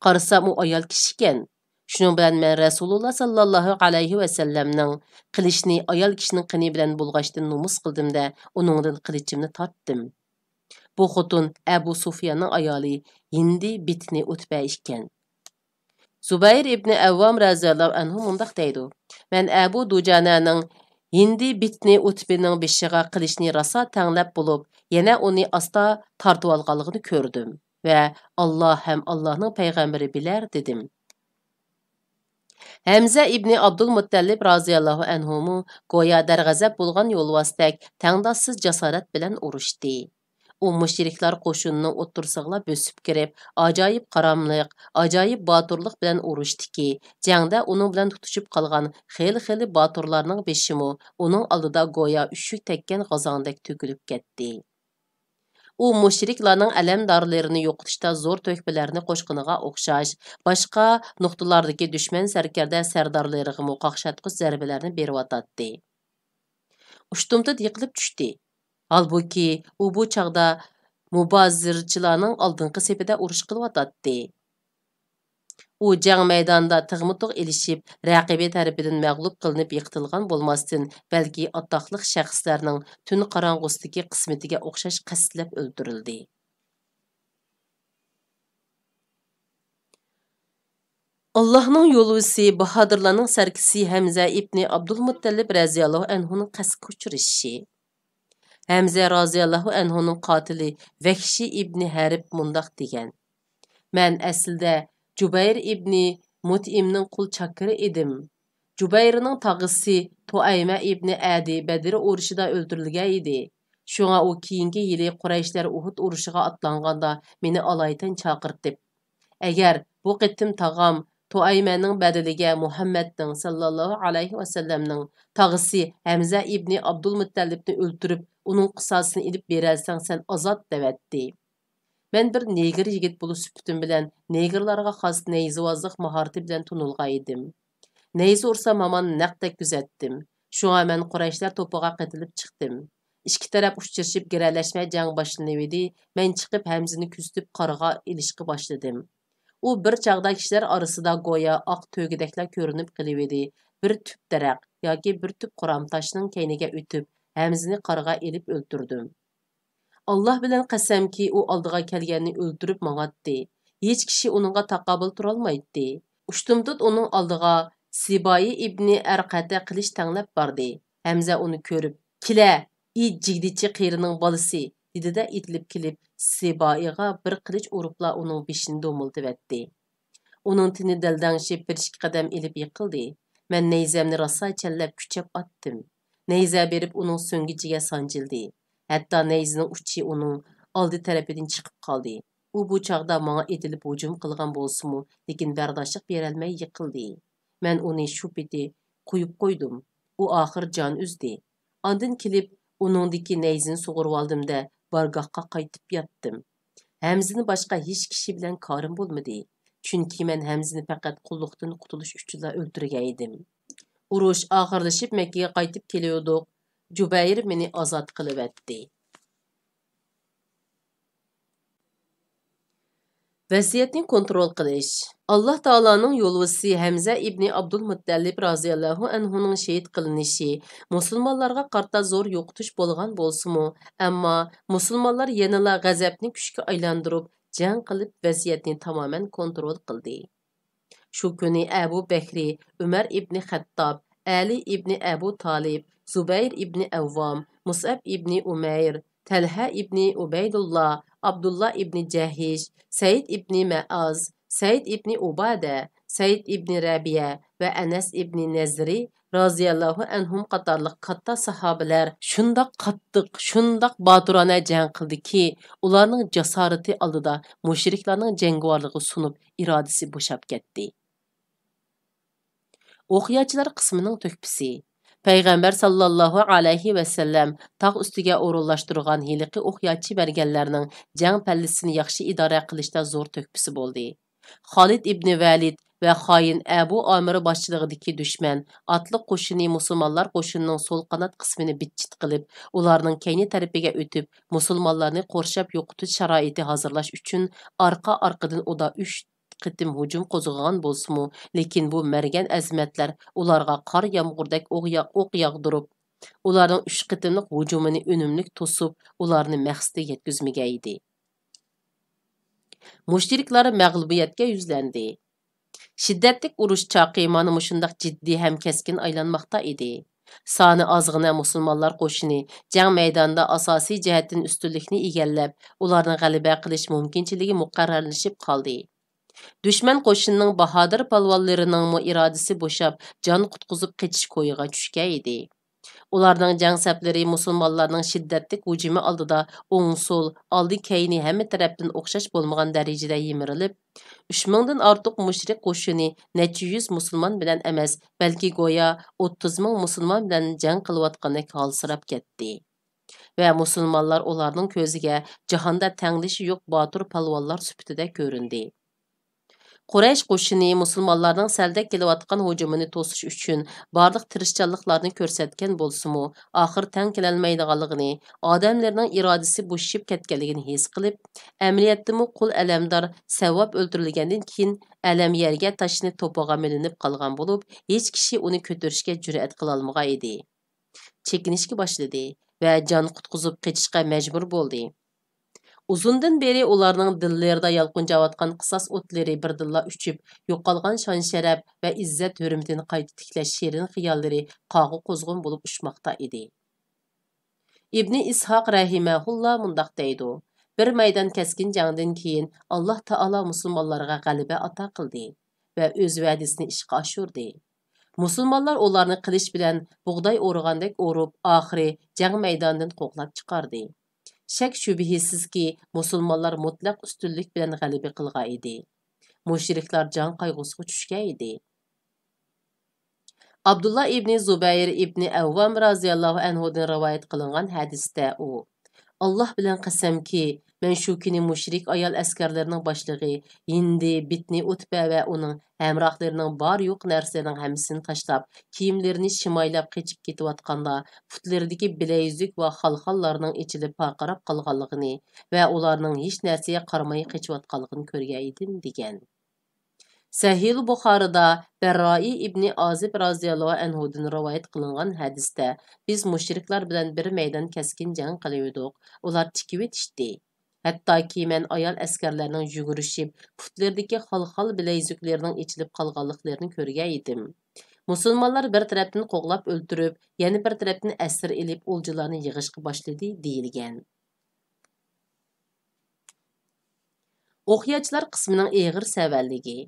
قارىسام، ئۇ ئايال كىشىكەن. شۇنىڭ بىلەن مەن رەسۇلۇللا ساللاللاھۇ ئەلەيھى ۋەسەللەمنىڭ قىلىچنى ئايال كىشىنىڭ قېنى بىلەن بۇلغاشتىن نومۇس قىلدىم-دە، ئۇنىڭدىن قىلىچىمنى تارتتىم.» بۇ خوتۇن ئەبۇ سۇفياننىڭ ئايالى ھىندى بىتنى ئۇتبە ئىكەن. زۇبەير ئىبنى ئەۋۋام رەزىياللاھۇ ئەنھۇ مۇنداق دەيدۇ: «مەن ئەبۇ دۇجانەنىڭ ھىندى بىتنى ئۇتبىنىڭ بېشىغا قىلىچنى راسا تەڭلەپ بولۇپ، يەنە ئۇنى ئاستا تارتىۋالغانلىقىنى كۆردۈم ۋە ئاللا ھەم ئاللانىڭ پەيغەمبىرى بىلەر» دېدىم. ھەمزە ئىبنى ئابدۇلمۇتتەلىپ رازىياللاھۇ ئەنھۇمۇ گويا دەرغەزەپ بولغان يولۋاستەك تەڭداشسىز جاسارەت بىلەن ئۇرۇشتى. ئۇ مۇشرىكلار قوشۇنىنىڭ ئوتتۇرىسىغىلا بۆسۈپ كىرىپ، ئاجايىپ قاراملىق، ئاجايىپ باتۇرلۇق بىلەن ئۇرۇشتىكى، جەڭدە ئۇنىڭ بىلەن تۇتۇشۇپ قالغان خېلى-خېلى باتۇرلارنىڭ بېشىمۇ ئۇنىڭ ئالدىدا گويا ئۈششۈك تەگكەن غازاڭدەك تۆكۈلۈپ كەتتى. ئۇ مۇشرىكلارنىڭ ئەلەمدارلىرىنى يوقىتىشتا زور تۆھپىلەرنى قوشقىنىغا ئوخشاش، باشقا نۇقتىلاردىكى دۈشمەن سەركەردە سەردارلىرىغىمۇ قاقشاتقۇچ زەربىلەرنى بېرىۋاتاتتى. ئۇشتۇمتۇت يىقىلىپ چۈشتى. ھالبۇكى، ئۇ بۇ چاغدا مۇبازىرچىلارنىڭ ئالدىنقى سېپىدە ئۇرۇش قىلىۋاتاتتى. ئۇ جەڭ مەيدانىدا تىغمۇتىغ ئېلىشىپ، رەقىبى تەرىپىدىن مەغلۇپ قىلىنىپ يىقىتىلغان بولماستىن، بەلكى ئاتاقلىق شەخسلەرنىڭ تۈن قاراڭغۇسىدىكى قىسمىتىگە ئوخشاش قەستلەپ ئۆلتۈرۈلدى. ئاللاھنىڭ يولۋىسى، باھادىرلارنىڭ سەركىشى ھەمزە ئىبنى ئابدۇلمۇتتەلىپ رەزىياللاھۇ ئەنھۇنىڭ قەستكە ئۇچرىشىشى. ھەمزە رازىياللاھۇ ئەنھۇنىڭ قاتىلى ۋەھشىي ئىبنى ھەرب مۇنداق دېگەن: «مەن ئەسلىدە جۇبەير ئىبنى مۇتئىمنىڭ قۇل چاكىرى ئىدىم. جۇبەيرنىڭ تاغىسى تۇئەيمە ئىبنى ئەدى بەدر ئۇرۇشىدا ئۆلتۈرۈلگەن ئىدى. شۇڭا ئۇ كېيىنكى يىلى قۇرەيشلەر ئۇھۇد ئۇرۇشىغا ئاتلانغاندا مېنى ئالايىتەن چاقىرتىپ، ئەگەر بۇ قېتىم تاغام تۇئەيمەننىڭ بەدىلىگە مۇھەممەدنىڭ ساللاللاھۇ ئەلەيھى ۋەسەللەمنىڭ تاغىسى ھەمزە ئىبنى ئابدۇلمۇتتەلىپنى ئۆلتۈرۈپ، ئۇنىڭ قىساسىنى ئېلىپ بېرەلسەڭ سەن ئازاد، دەۋەتتى. مەن بىر نېگىر يىگىت بولۇش سۈپىتىم بىلەن نېگىرلارغا خاس نەيزىۋازلىق ماھارىتى بىلەن تونۇلغان ئىدىم. نەيزە ئۇرسام ھامان نەق دەككۈزەتتىم. شۇڭا مەن قۇرەيشلەر توپىغا قېتىلىپ چىقتىم. ئىككى تەرەپ ئۇچرىشىپ گىرەلەشمە جەڭ باشلىنىۋىدى، مەن چىقىپ ھەمزىنى كۆزىتىپ قارىغا ئېلىشقا باشلىدىم. ئۇ بىر چاغدا كىشىلەر ئارىسىدا گويا ئاق تۆگىدەكلا كۆرۈنۈپ قېلىۋىدى، بىر تۈپ دەرەخ ياكى بىر تۈپ قۇرام تاشنىڭ كەينىگە ئۆتۈپ، ھەمزىنى قارىغا ئېلىپ ئۆلتۈردۈم. ئاللاھ بىلەن قەسەمكى، ئۇ ئالدىغا كەلگەننى ئۆلتۈرۈپ ماڭاتتى. ھېچ كىشى ئۇنىڭغا تاقابىل تۇرالمايتتى. ئۇشتۇمتۇت ئۇنىڭ ئالدىغا سىبايى ئىبنى ئەرقەتە قىلىچ تەڭلەپ باردى. ھەمزە ئۇنى كۆرۈپ، كېلە، ئى جىگدىچى قېرىنىڭ بالىسى، دېدى-دە، ئېتىلىپ كېلىپ، سىبايىغا بىر قىلىچ ئۇرۇپلا ئۇنىڭ بېشىنى دومۇلتىۋەتتى. ئۇنىڭ تېنى دەلدەڭشىپ، بىر ئىككى قەدەم ئېلىپ يىقىلدى. مەن نەيزەمنى راسا چەنلەپ كۈچەپ ئاتتىم. نەيزە بېرىپ ئۇنىڭ سۆڭگىچىگە سانجىلدى. ھەتتا نەيزىنىڭ ئۇچى ئۇنىڭ ئالدى تەرىپىدىن چىقىپ قالدى. ئۇ بۇ چاغدا ماڭا ئېتىلىپ ھۇجۇم قىلغان بولسىمۇ، لېكىن بەرداشلىق بېرەلمەي يىقىلدى. مەن ئۇنى شۇ پېتى قويۇپ قويدۇم. ئۇ ئاخىر جان ئۈزدى. ئاندىن كېلىپ ئۇنىڭدىكى نەيزىنى سۇغۇرۇۋالدىم-دە، بارگاھقا قايتىپ ياتتىم. ھەمزىنى باشقا ھېچ كىشى بىلەن كارىم بولمىدى. چۈنكى مەن ھەمزىنى پەقەت قۇللۇقتىن قۇتۇلۇش ئۈچۈنلا ئۆلتۈرگەن ئىدىم. ئۇرۇش ئاخىرلىشىپ مەككىگە قايتىپ كېلىۋىدۇق. جۇبەير مېنى ئازاد قىلىۋەتتى. ۋەزىيەتنى كونترول قىلىش. ئاللاھ تائالانىڭ يولۋىسى ھەمزە ئىبنى ئابدۇلمۇتتەلىپ رازىياللاھۇ ئەنھۇنىڭ شېھىت قىلىنىشى مۇسۇلمانلارغا قارىتا زور يوقىتىش بولغان بولسىمۇ، ئەمما مۇسۇلمانلار يەنىلا غەزەپنى كۈچكە ئايلاندۇرۇپ، جەڭ قىلىپ، ۋەزىيەتنى تامامەن كونترول قىلدى. شۇ كۈنى ئەبۇ بەكرى، ئۆمەر ئىبنى خەتتاب، ئەلى ئىبنى ئەبۇ تالىپ، زۇبەير ئىبنى ئەۋۋام، مۇسئەب ئىبنى ئۇمەير، تەلھە ئىبنى ئۇبەيدۇللا، ئابدۇللا ئىبنى جەھش، سەئىد ئىبنى مەئاز، سەئىد ئىبنى ئۇبادە، سەئىد ئىبنى رەبىئە ۋە ئەنەس ئىبنى نەزرى رازىياللاھۇ ئەنھۇم قاتارلىق كاتتا ساھابىلەر شۇنداق قاتتىق، شۇنداق باتۇرانە جەڭ قىلدىكى، ئۇلارنىڭ جاسارىتى ئالدىدا مۇشرىكلارنىڭ جەڭگىۋارلىقى سۇنۇپ، ئىرادىسى بوشاپ كەتتى. ئوقياچىلار قىسمىنىڭ تۆھپىسى. پەيغەمبەر ساللاللاھۇ ئەلەيھى ۋەسەللەم تاغ ئۈستىگە ئورۇنلاشتۇرغان ھېلىقى ئوقياچى مەرگەنلەرنىڭ جەڭ پەللىسىنى ياخشى ئىدارە قىلىشتا زور تۆھپىسى بولدى. خالىد ئىبنى ۋەلىد ۋە خائىن ئەبۇ ئامىر باشچىلىقىدىكى دۈشمەن ئاتلىق قوشۇنى مۇسۇلمانلار قوشۇنىنىڭ سول قانات قىسمىنى بىتچىت قىلىپ، ئۇلارنىڭ كەينى تەرىپىگە ئۆتۈپ، مۇسۇلمانلارنى قورشاپ يوقىتىش شارائىتى ھازىرلاش ئۈچۈن ئارقا-ئارقىدىن ئۇدا ئۈچ قېتىم ھۇجۇم قوزغىغان بولسىمۇ، لېكىن بۇ مەرگەن ئەزىمەتلەر ئۇلارغا قار يامغۇردەك ئوق يا-، ئوق ياغدۇرۇپ، ئۇلارنىڭ ئۈچ قېتىملىق ھۇجۇمىنى ئۈنۈملۈك توسۇپ، ئۇلارنى مەقسىتىگە يەتكۈزمىگەيدى. مۇشرىكلار مەغلۇبىيەتكە يۈزلەندى. شىددەتلىك ئۇرۇش چاقى مانا مۇشۇنداق جىددىي ھەم كەسكىن ئايلانماقتا ئىدى. سانى ئازغىنە مۇسۇلمانلار قوشۇنى جەڭ مەيدانىدا ئاساسىي جەھەتتىن ئۈستۈنلۈكنى ئىگىلەپ، ئۇلارنىڭ غەلىبە قىلىش مۇمكىنچىلىكى مۇقەررەرلىشىپ قالدى. دۈشمەن قوشۇنىنىڭ باھادىر پالۋانلىرىنىڭمۇ ئىرادىسى بوشاپ، جان قۇتقۇزۇپ قېچىش كويىغا چۈشكەن ئىدى. ئۇلارنىڭ جەڭ سەپلىرى مۇسۇلمانلارنىڭ شىددەتلىك ھۇجۇمى ئالدىدا ئوڭ-سول، ئالدى-كەينى ھەممە تەرەپتىن ئوخشاش بولمىغان دەرىجىدە يىمىرىلىپ، ئۈچ مىڭدىن ئارتۇق مۇشرىك قوشۇنى نەچچە يۈز مۇسۇلمان بىلەن ئەمەس، بەلكى گويا ئوتتۇز مىڭ مۇسۇلمان بىلەن جەڭ قىلىۋاتقاندەك ھالسىراپ كەتتى. ۋە مۇسۇلمانلار ئۇلارنىڭ كۆزىگە جاھاندا تەڭدىشى يوق باتۇر پالۋانلار سۈپىتىدە كۆرۈندى. قۇرەيش قوشۇنى مۇسۇلمانلارنىڭ سەلدەك كېلىۋاتقان ھۇجۇمىنى توسۇش ئۈچۈن بارلىق تىرىشچانلىقلارنى كۆرسەتكەن بولسىمۇ، ئاخىر تەڭ كېلەلمەيدىغانلىقىنى، ئادەملىرىنىڭ ئىرادىسى بوشىشىپ كەتكەنلىكىنى ھېس قىلىپ، ئەمەلىيەتتىمۇ قۇل ئەلەمدار سەۋۋاب ئۆلتۈرۈلگەندىن كېيىن، ئەلەم يەرگە تاشلىنىپ توپىغا مىلىنىپ قالغان بولۇپ، ھېچ كىشى ئۇنى كۆتۈرۈشكە جۈرئەت قىلالمىغان ئىدى. چېكىنىشكە باشلىدى ۋە جان قۇتقۇزۇپ قېچىشقا مەجبۇر بولدى. ئۇزۇندىن بېرى ئۇلارنىڭ دىللىرىدا يالقۇنجاۋاتقان قىساس ئوتلىرى بىردىنلا ئۆچۈپ، يوقالغان شان-شەرەپ ۋە ئىززەت-ھۆرمىتىنى قايتا تىكلەش شېرىن خىياللىرى قاغا قۇزغۇن بولۇپ ئۇچماقتا ئىدى. ئىبنى ئىسھاق رەھىمەھۇللا مۇنداق دەيدۇ: بىر مەيدان كەسكىن جەڭدىن كېيىن، ئاللاھ تائالا مۇسۇلمانلارغا غەلىبە ئاتا قىلدى ۋە ئۆز ۋەدىسىنى ئىشقا ئاشۇردى. مۇسۇلمانلار ئۇلارنى قىلىچ بىلەن بۇغداي ئورىغاندەك ئورۇپ، ئاخىرى جەڭ مەيدانىدىن قوغلاپ چىقاردى. شەك-شۈبھىسىزكى، مۇسۇلمانلار مۇتلەق ئۈستۈنلۈك بىلەن غەلىبە قىلغان ئىدى. مۇشرىكلار جان قايغۇسىغا چۈشكەن ئىدى. ئابدۇللا ئىبنى زۇبەير ئىبنى ئەۋۋام رازىياللاھۇ ئەنھۇدىن رىۋايەت قىلىنغان ھەدىستە ئۇ، ئاللاھ بىلەن قەسەمكى، مەن شۇ كۈنى مۇشرىك ئايال ئەسكەرلىرىنىڭ باشلىقى ھىندى بىتنى ئۇتبە ۋە ئۇنىڭ ھەمراھلىرىنىڭ بار-يوق نەرسىلىرىنىڭ ھەممىسىنى تاشلاپ، كىيىملىرىنى شىمايلاپ قېچىپ كېتىۋاتقاندا، پۇتلىرىدىكى بىلەيزۈك ۋە خالخاللارنىڭ ئېچىلىپ پارقىراپ قالغانلىقىنى ۋە ئۇلارنىڭ ھېچ نەرسىگە قارىماي قېچىۋاتقانلىقىنى كۆرگەن ئىدىم، دېگەن. سەھىھۇل بۇخارىدا بەررائى ئىبنى ئازىب رازىياللاھۇ ئەنھۇدىن رىۋايەت قىلىنغان ھەدىستە، بىز مۇشرىكلار بىلەن بىر مەيدان كەسكىن جەڭ قىلىۋىدۇق، ئۇلار تىكىۋېتىشتى. ھەتتاكى مەن ئايال ئەسكەرلەرنىڭ يۈگۈرۈشۈپ، پۇتلىرىدىكى خالخال بىلەيزۈكلىرىنىڭ ئېچىلىپ قالغانلىقلىرىنى كۆرگەن ئىدىم. مۇسۇلمانلار بىر تەرەپتىن قوغلاپ ئۆلتۈرۈپ، يەنە بىر تەرەپتىن ئەسىر ئېلىپ، ئولجىلارنى يىغىشقا باشلىدى، دېيىلگەن. ئوقياچىلار قىسمىنىڭ ئېغىر سەۋەنلىكى.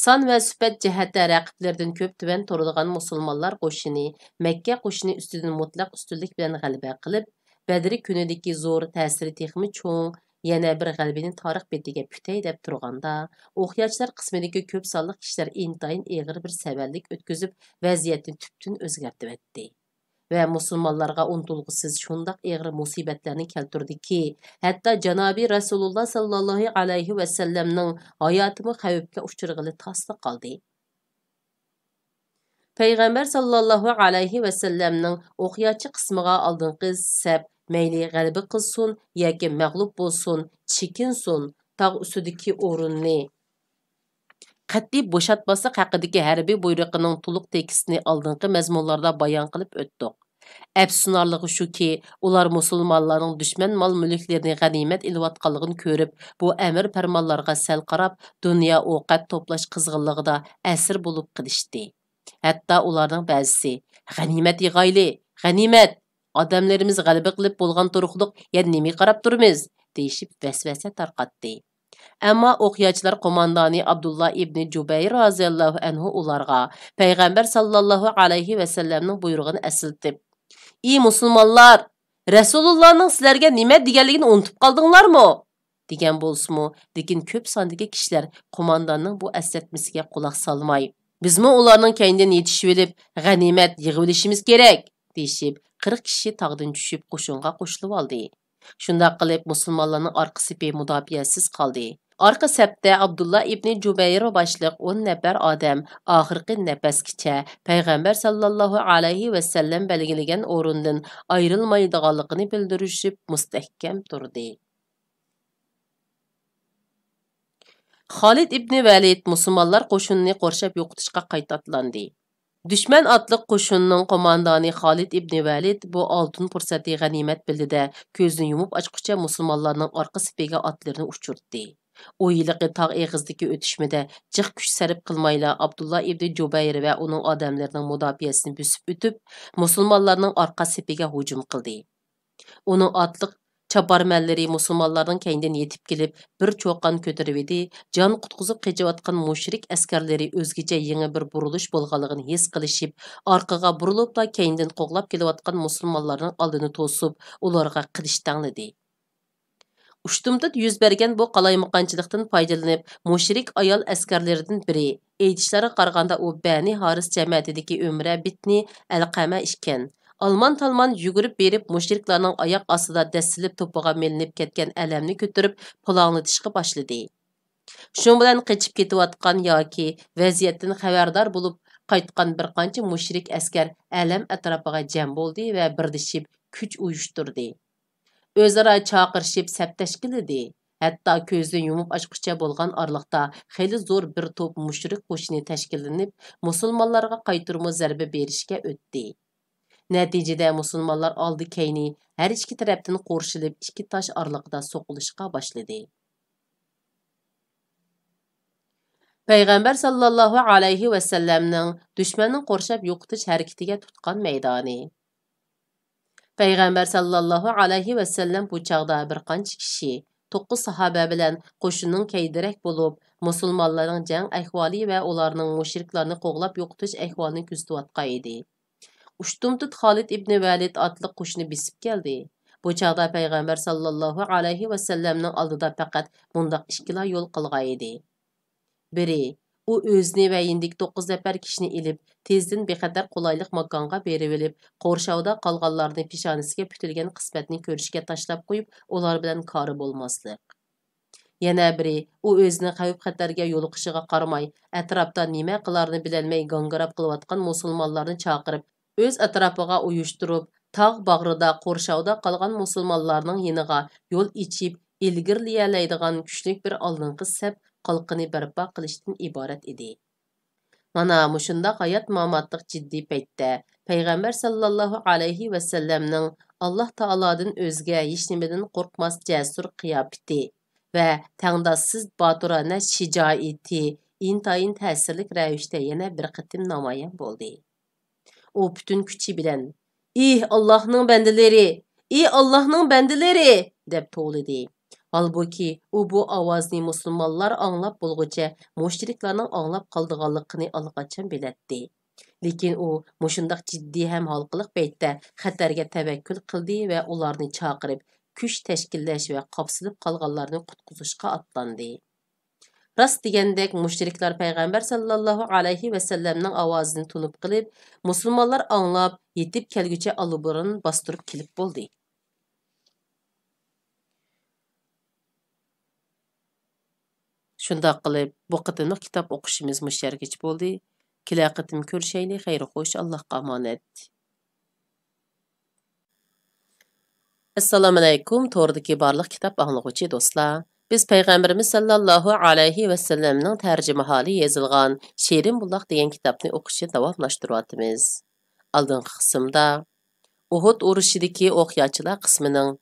سان ۋە سۈپەت جەھەتتە رەقىبلىرىدىن كۆپ تۆۋەن تۇرىدىغان مۇسۇلمانلار قوشۇنى مەككە قوشۇنى ئۈستىدىن مۇتلەق ئۈستۈنلۈك بىلەن غەلىبە قىلىپ، بەدرى كۈنىدىكى زور تەسىرى تېخىمۇ چوڭ يەنە بىر غەلىبىنى تارىخ بېتىگە پۈتەي دەپ تۇرغاندا، ئوقياچىلار قىسمىدىكى كۆپ سانلىق كىشىلەر ئىنتايىن ئېغىر بىر سەۋەنلىك ئۆتكۈزۈپ، ۋەزىيەتنى تۈپتىن ئۆزگەرتىۋەتتى. ۋە مۇسۇلمانلارغا ئۇنتۇلغۇسىز شۇنداق ئېغىر مۇسىبەتلەرنى كەلتۈردىكى، ھەتتا جانابى رەسۇلۇللا ساللاللاھۇ ئەلەيھى ۋەسەللەمنىڭ ھاياتىمۇ خەۋپكە ئۇچرىغىلى تاسلا قالدى. پەيغەمبەر ساللاللاھۇ ئەلەيھى ۋەسەللەمنىڭ ئوقياچى قىسمىغا ئالدىنقى سەپ مەيلى غەلىبە قىلسۇن ياكى مەغلۇپ بولسۇن، چېكىنسۇن، تاغ ئۈستىدىكى ئورۇننى قەتئىي بوشاتماسلىق ھەققىدىكى ھەربىي بۇيرۇقىنىڭ تولۇق تېكىستىنى ئالدىنقى مەزمۇنلاردا بايان قىلىپ ئۆتتۇق. ئەپسۇسلىنارلىقى شۇكى، ئۇلار مۇسۇلمانلارنىڭ دۈشمەن مال-مۈلۈكلىرىنى غەنىيمەت ئېلىۋاتقانلىقىنى كۆرۈپ، بۇ ئەمىر-پەرمانلارغا سەل قاراپ، دۇنيا ئوقەت توپلاش قىزغىنلىقىدا ئەسىر بولۇپ قېلىشتى. ھەتتا ئۇلارنىڭ بەزىسى، «غەنىيمەت يىغايلى، غەنىيمەت! ئادەملىرىمىز غەلىبە قىلىپ بولغان تۇرۇقلۇق، يەنە نېمىگە قاراپ تۇرىمىز؟» دېيىشىپ ۋەسۋەسە تارقاتتى. ئەمما ئوقياچىلار قوماندانى ئابدۇللا ئىبنى جۇبەير رازىياللاھۇ ئەنھۇ ئۇلارغا پەيغەمبەر ساللاللاھۇ ئەلەيھى ۋەسەللەمنىڭ بۇيرۇغىنى ئەسلىتىپ، «ئى مۇسۇلمانلار! رەسۇلۇللانىڭ سىلەرگە نېمە دېگەنلىكىنى ئۇنتۇپ قالدىڭلارمۇ؟» دېگەن بولسىمۇ، لېكىن كۆپ ساندىكى كىشىلەر قومانداننىڭ بۇ ئەسلەتمىسىگە قۇلاق سالماي، «بىزمۇ ئۇلارنىڭ كەينىدىن يېتىشىۋېلىپ، غەنىيمەت يىغىۋېلىشىمىز كېرەك!» دېيىشىپ، قىرىق كىشى تاغدىن چۈشۈپ، قوشۇنغا قوشۇلۇۋالدى. شۇنداق قىلىپ، مۇسۇلمانلارنىڭ ئارقا سېپى مۇداپىئەسىز قالدى. ئارقا سەپتە ئابدۇللا ئىبنى جۇبەير باشلىق ئون نەپەر ئادەم ئاخىرقى نەپەسكىچە پەيغەمبەر ساللاللاھۇ ئەلەيھى ۋەسەللەم بەلگىلىگەن ئورۇندىن ئايرىلمايدىغانلىقىنى بىلدۈرۈشۈپ مۇستەھكەم تۇردى. خالىد ئىبنى ۋەلىد مۇسۇلمانلار قوشۇنىنى قورشاپ يوقىتىشقا قايتا ئاتلاندى. دۈشمەن ئاتلىق قوشۇننىڭ قوماندانى خالىد ئىبنى ۋەلىد بۇ ئالتۇن پۇرسەتنى غەنىيمەت بىلدى-دە، كۆزىنى يۇمۇپ ئاچقۇچە مۇسۇلمانلارنىڭ ئارقا سېپىگە ئاتلىرىنى ئۇچۇرتتى. ئۇ ھېلىقى تاغ ئېغىزىدىكى ئۆتۈشمىدە جىق كۈچ سەرپ قىلمايلا، ئابدۇللا ئىبنى جۇبەير ۋە ئۇنىڭ ئادەملىرىنىڭ مۇداپىئەسىنى بۆسۈپ ئۆتۈپ، مۇسۇلمانلارنىڭ ئارقا سېپىگە ھۇجۇم قىلدى. ئۇنىڭ ئاتلىق چاپارمەنلىرى مۇسۇلمانلارنىڭ كەينىدىن يېتىپ كېلىپ، بىر چۇقان كۆتۈرۈۋىدى، جان قۇتقۇزۇپ قېچىۋاتقان مۇشرىك ئەسكەرلىرى ئۆزگىچە يېڭى بىر بۇرۇلۇش بولغانلىقىنى ھېس قىلىشىپ، ئارقىغا بۇرۇلۇپلا كەينىدىن قوغلاپ كېلىۋاتقان مۇسۇلمانلارنىڭ ئالدىنى توسۇپ، ئۇلارغا قىلىچ تەڭلىدى. ئۇشتۇمتۇت يۈز بەرگەن بۇ قالايمىقانچىلىقتىن پايدىلىنىپ، مۇشرىك ئايال ئەسكەرلىرىدىن بىرى، ئېيتىشلارغا قارىغاندا، ئۇ بەنى ھارىس جەمەتىدىكى ئۆمرە بىتنى ئەلقەمە ئىكەن، ئالمان-تالمان يۈگۈرۈپ بېرىپ، مۇشرىكلارنىڭ ئاياق ئاستىدا دەسسىلىپ توپىغا مىلىنىپ كەتكەن ئەلەمنى كۆتۈرۈپ، پۇلاڭلىتىشقا باشلىدى. شۇنىڭ بىلەن قېچىپ كېتىۋاتقان ياكى ۋەزىيەتتىن خەۋەردار بولۇپ قايتقان بىر قانچە مۇشرىك ئەسكەر ئەلەم ئەتراپىغا جەم بولدى ۋە بىرلىشىپ كۈچ ئۇيۇشتۇردى. ئۆزئارا چاقىرىشىپ سەپ تەشكىللىدى. ھەتتا كۆزىنى يۇمۇپ ئاچقۇچە بولغان ئارىلىقتا خېلى زور بىر توپ مۇشرىك قوشۇنى تەشكىللىنىپ، مۇسۇلمانلارغا قايتۇرما زەربە بېرىشكە ئۆتتى. نەتىجىدە مۇسۇلمانلار ئالدى-كەينى ھەر ئىككى تەرەپتىن قورشىلىپ، ئىككى تاش ئارىلىقىدا سوقۇلۇشقا باشلىدى. پەيغەمبەر ساللاللاھۇ ئەلەيھى ۋەسەللەمنىڭ دۈشمەننى قورشاپ يوقىتىش ھەرىكىتىگە تۇتقان مەيدانى. پەيغەمبەر ساللاللاھۇ ئەلەيھى ۋەسەللەم بۇ چاغدا بىر قانچە كىشى، توققۇز ساھابە بىلەن قوشۇننىڭ كەيدىرەك بولۇپ، مۇسۇلمانلارنىڭ جەڭ ئەھۋالى ۋە ئۇلارنىڭ مۇشرىكلارنى قوغلاپ يوقىتىش ئەھۋالىنى كۆزىتىۋاتقان ئىدى. ئۇشتۇمتۇت خالىد ئىبنى ۋەلىد ئاتلىق قوشۇنى بېسىپ كەلدى. بۇ چاغدا پەيغەمبەر ساللاللاھۇ ئەلەيھى ۋەسەللەمنىڭ ئالدىدا پەقەت مۇنداق ئىككىلا يول قالغان ئىدى. بىرى، ئۇ ئۆزىنى ۋە يېنىدىكى توققۇز نەپەر كىشىنى ئېلىپ، تېزدىن بىخەتەر قولايلىق ماكانغا بېرىۋېلىپ، قورشاۋدا قالغانلارنى پېشانىسىگە پۈتۈلگەن قىسمەتنى كۆرۈشكە تاشلاپ قويۇپ، ئۇلار بىلەن كارى بولماسلىق. يەنە بىرى، ئۇ ئۆزىنىڭ خەۋپ-خەتەرگە يولۇقۇشىغا قارىماي، ئەتراپتا نېمە قىلارىنى بىلەلمەي گاڭگىراپ قېلىۋاتقان مۇسۇلمانلارنى چاقىرىپ، ئۆز ئەتراپىغا ئۇيۇشتۇرۇپ، تاغ باغرىدا قورشاۋدا قالغان مۇسۇلمانلارنىڭ يېنىغا يول ئېچىپ، ئىلگىرىلىيەلەيدىغان كۈچلۈك بىر ئالدىنقى سەپ قالقىنى بەرپا قىلىشتىن ئىبارەت ئىدى. مانا مۇشۇنداق ھايات-ماماتلىق جىددىي پەيتتە پەيغەمبەر ساللاللاھۇ ئەلەيھى ۋەسەللەمنىڭ ئاللاھ تائالادىن ئۆزگە ھېچنېمىدىن قورقماس جەسۇر قىياپىتى ۋە تەڭداشسىز باتۇرانە شىجائىتى ئىنتايىن تەسىرلىك رەۋىشتە يەنە بىر قېتىم نامايان بولدى. ئۇ پۈتۈن كۈچى بىلەن، «ئى ئاللاھنىڭ بەندىلىرى! ئى ئاللاھنىڭ بەندىلىرى!» دەپ توۋلىدى. ھالبۇكى، ئۇ بۇ ئاۋازنى مۇسۇلمانلار ئاڭلاپ بولغۇچە مۇشرىكلارنىڭ ئاڭلاپ قالىدىغانلىقىنى ئاللىقاچان بىلەتتى. لېكىن ئۇ مۇشۇنداق جىددىي ھەم ھالقىلىق پەيتتە خەتەرگە تەۋەككۈل قىلدى ۋە ئۇلارنى چاقىرىپ، كۈچ تەشكىللەش ۋە قاپسىلىپ قالغانلارنى قۇتقۇزۇشقا ئاتلاندى. راست دېگەندەك، مۇشرىكلار پەيغەمبەر ساللاللاھۇ ئەلەيھى ۋەسەللەمنىڭ ئاۋازىنى تونۇپ قېلىپ، مۇسۇلمانلار ئاڭلاپ، يېتىپ كەلگۈچە ئاللىبۇرۇن باستۇرۇپ كېلىپ بولدى. شۇنداق قىلىپ، بۇ قېتىملىق كىتاب ئوقۇشىمىز مۇشۇ يەرگىچە بولدى. كېلەر قېتىم كۆرۈشەيلى. خەير خوش، ئاللاھقا ئامانەت. ئەسسالامۇئەلەيكۇم، توردىكى بارلىق كىتاب ئاڭلىغۇچى دوستلار. بىز پەيغەمبىرىمىز ساللاللاھۇ ئەلەيھى ۋەسەللەمنىڭ تەرجىمىھالى يېزىلغان شېرىن بۇلاق دېگەن كىتابنى ئوقۇشنى داۋاملاشتۇرۇۋاتىمىز. ئالدىنقى قىسىمدا ئۇھۇد ئۇرۇشىدىكى ئوقياچىلار قىسمىنىڭ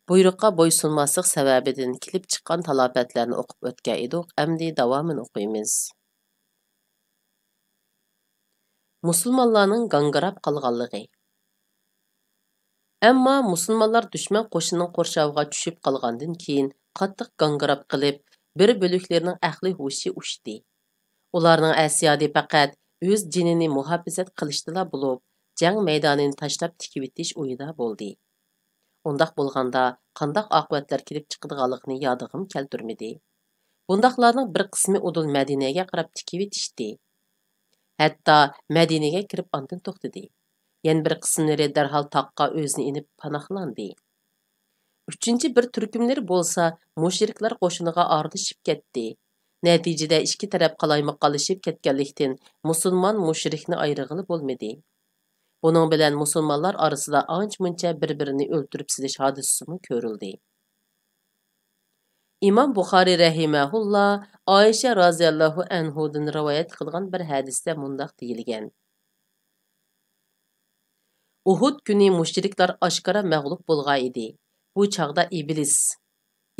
بۇيرۇققا بويسۇنماسلىق سەۋەبىدىن كېلىپ چىققان تالاپەتلەرنى ئوقۇپ ئۆتكەن ئىدۇق، ئەمدى داۋامىنى ئوقۇيمىز. مۇسۇلمانلارنىڭ گاڭگىراپ قالغانلىقى. ئەمما مۇسۇلمانلار دۈشمەن قوشۇنىنىڭ قورشاۋىغا چۈشۈپ قالغاندىن كېيىن، قاتتىق گاڭگىراپ قېلىپ، بىر بۆلەكلىرىنىڭ ئەقلى ھوشى ئۇچتى. ئۇلارنىڭ ئەسيادى پەقەت ئۆز جېنىنى مۇھاپىزەت قىلىشتىلا بولۇپ، جەڭ مەيدانىنى تاشلاپ تىكىۋېتىش ئويىدا بولدى. ئۇنداق بولغاندا، قانداق ئاقىۋەتلەر كېلىپ چىقىدىغانلىقىنى يادىغىمۇ كەلتۈرمىدى. بۇنداقلارنىڭ بىر قىسمى ئۇدۇل مەدىنەگە قاراپ تىكىۋېتىشتى. ھەتتا مەدىنىگە كىرىپ ئاندىن توختىدى. يەنە بىر قىسىملىرى دەرھال تاغقا ئۆزىنى ئېلىپ پاناھلاندى. ئۈچىنچى بىر تۈركۈملىرى بولسا مۇشرىكلار قوشۇنىغا ئارىلىشىپ كەتتى. نەتىجىدە ئىككى تەرەپ قالايمىقانلىشىپ كەتكەنلىكتىن، مۇسۇلمان مۇشرىكنى ئايرىغىلى بولمىدى. بۇنىڭ بىلەن مۇسۇلمانلار ئارىسىدا ئانچە-مۇنچە بىر-بىرىنى ئۆلتۈرۈپ سېلىش ھادىسىسىمۇ كۆرۈلدى. ئىمام بۇخارىي رەھىمەھۇللا ئائىشە رازىياللاھۇ ئەنھۇدىن رىۋايەت قىلغان بىر ھەدىستە مۇنداق دېيىلگەن: ئۇھۇد كۈنى مۇشرىكلار ئاشكارا مەغلۇپ بولغان ئىدى. بۇ چاغدا ئىبلىس: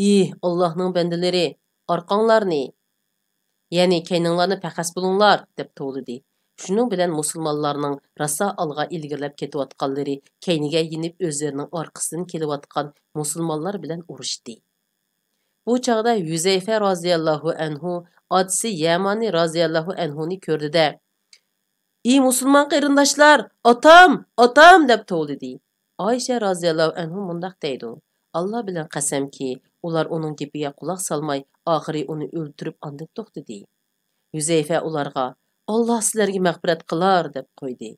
«ئى ئاللاھنىڭ بەندىلىرى، ئارقاڭلارنى، يەنى كەينىڭلارنى پەخەس بولۇڭلار!» دەپ توۋلىدى. شۇنىڭ بىلەن مۇسۇلمانلارنىڭ راسا ئالغا ئىلگىرىلەپ كېتىۋاتقانلىرى كەينىگە يېنىپ، ئۆزلىرىنىڭ ئارقىسىدىن كېلىۋاتقان مۇسۇلمانلار بىلەن ئۇرۇشتى. بۇ چاغدا ھۈزەيفە رازىياللاھۇ ئەنھۇ ئاتىسى يەمانى رازىياللاھۇ ئەنھۇنى كۆردى-دە، «ئى مۇسۇلمان قېرىنداشلار، ئاتام، ئاتام!» دەپ توۋلىدى. ئائىشە رازىياللاھۇ ئەنھۇ مۇنداق دەيدۇ: «ئاللا بىلەن قەسەمكى، ئۇلار ئۇنىڭ گېپىگە قۇلاق سالماي، ئاخىرى ئۇنى ئۆلتۈرۈپ ئاندىن توختىدى.» ھۈزەيفە ئۇلارغا: «ئاللا سىلەرگە مەغپىرەت قىلار!» دەپ قويدى.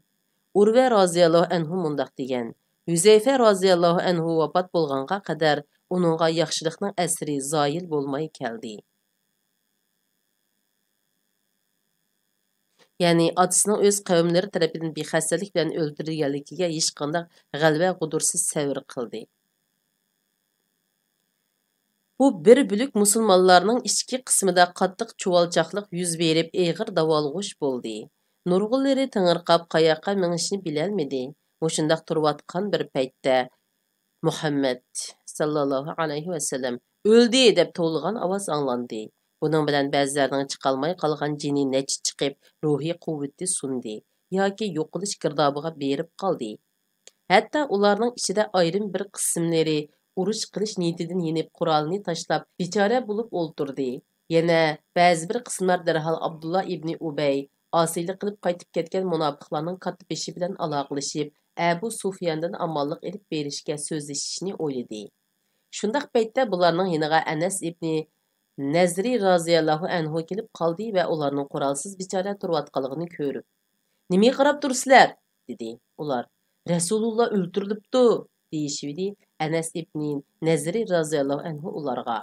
ئۇرۋە رازىياللاھۇ ئەنھۇ مۇنداق دېگەن: «ھۈزەيفە رازىياللاھۇ ئەنھۇ ۋاپات بولغانغا قەدەر ئۇنىڭغا ياخشىلىقنىڭ ئەسىرى زايىل بولماي كەلدى.» يەنى ئاتىسىنىڭ ئۆز قەۋملىرى تەرىپىدىن بىخەستەلىك بىلەن ئۆلتۈرۈلگەنلىكىگە ھېچقانداق غەلۋە-غۇدۇرسىز سەۋر قىلدى. بۇ بىر بۆلەك مۇسۇلمانلارنىڭ ئىچكى قىسمىدا قاتتىق چۇۋالچاقلىق يۈز بېرىپ، ئېغىر داۋالغۇش بولدى. نۇرغۇنلىرى تېڭىرقاپ، قاياققا مېڭىشنى بىلەلمىدى. مۇشۇنداق تۇرۇۋاتقان بىر پەيتتە، «مۇھەممەد ساللاللاھۇ ئەلەيھى ۋەسەللەم ئۆلدى!» دەپ توۋلىغان ئاۋاز ئاڭلاندى. بۇنىڭ بىلەن بەزىلەرنىڭ چىقالماي قالغان جېنى نەچچە چىقىپ، روھىي قۇۋۋىتى سۇندى ياكى يوقىلىش گىردابىغا بېرىپ قالدى. ھەتتا ئۇلارنىڭ ئىچىدە ئايرىم بىر قىسىملىرى ئۇرۇش قىلىش نىيىتىدىن يېنىپ، قورالىنى تاشلاپ، بىچارە بولۇپ ئولتۇردى. يەنە بەزى بىر قىسىملار دەرھال ئابدۇللا ئىبنى ئۇبەي، ئاسىيلىق قىلىپ قايتىپ كەتكەن مۇناپىقلارنىڭ كاتتىبېشى بىلەن ئالاقىلىشىپ، ئەبۇ سۇفياندىن ئامانلىق ئېلىپ بېرىشكە سۆزلىشىشنى ئويلىدى. شۇنداق پەيتتە بۇلارنىڭ يېنىغا ئەنەس ئىبنى نەزرى رازىياللاھۇ ئەنھۇ كېلىپ قالدى ۋە ئۇلارنىڭ قورالسىز بىچارە تۇرۇۋاتقانلىقىنى كۆرۈپ، «نېمىگە قاراپ تۇرىسىلەر؟» دېدى. ئۇلار، «رەسۇلۇللا ئۆلتۈرۈلۈپتۇ!» دېيىشىۋىدى. ئەنەس ئىبنى نەزرى رازىياللاھۇ ئەنھۇ ئۇلارغا،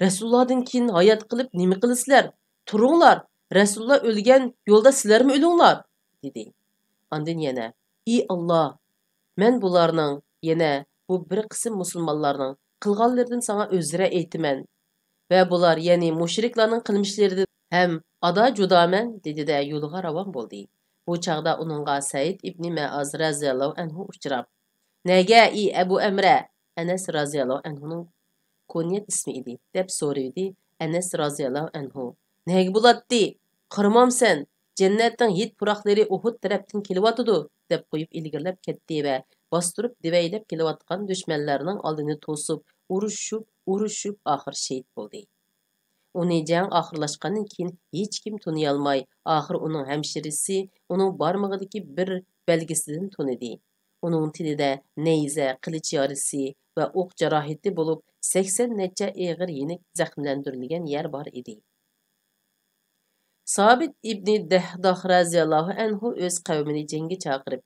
«رەسۇلۇللادىن كېيىن ھايات قېلىپ نېمە قىلىسىلەر؟ تۇرۇڭلار! رەسۇلۇللا ئۆلگەن يولدا سىلەرمۇ ئۆلۈڭلار!» دېدى. ئاندىن يەنە، «ئى ئاللا! مەن بۇلارنىڭ، يەنە بۇ بىر قىسىم مۇسۇلمانلارنىڭ قىلغانلىرىدىن ساڭا ئۆزرە ئېيتىمەن. ۋە بۇلار، يەنى مۇشرىكلارنىڭ قىلمىشلىرىدىن ھەم ئادا جۇدامەن» دېدى-دە، يولىغا راۋان بولدى. بۇ چاغدا ئۇنىڭغا سەئىد ئىبنى مەئاز رەزىياللاھۇ ئەنھۇ ئۇچراپ، «نەگە، ئى ئەبۇ ئەمرە؟» ئەنەس رازىياللاھۇ ئەنھۇنىڭ كۇنيەت ئىسمى ئىدى، دەپ سورىۋىدى. ئەنەس رازىياللاھۇ ئەنھۇ، «نەگە بولاتتى؟ قارىمامسەن؟ جەننەتنىڭ ھىد پۇراقلىرى ئۇھۇد تەرەپتىن كېلىۋاتىدۇ» دەپ قويۇپ ئىلگىرىلەپ كەتتى ۋە باستۇرۇپ دېۋەيلەپ كېلىۋاتقان دۈشمەنلەرنىڭ ئالدىنى توسۇپ، ئۇرۇشۇپ، ئۇرۇشۇپ، ئاخىر شېھىت بولدى. ئۇنى جەڭ ئاخىرلاشقاندىن كېيىن ھېچكىم تونۇيالماي، ئاخىر ئۇنىڭ ھەمشىرىسى ئۇنىڭ بارمىقىدىكى بىر بەلگىسىدىن تونۇدى. ئۇنىڭ تېنىدە نەيزە، قىلىچ يارىسى ۋە ئوق جاراھىتى بولۇپ، سەكسەن نەچچە ئېغىر يېنىك زەخىملەندۈرۈلگەن يەر بار ئىدى. سابىت ئىبنى دەھداھ رەزىياللاھۇ ئەنھۇ ئۆز قەۋمىنى جەڭگە چاقىرىپ،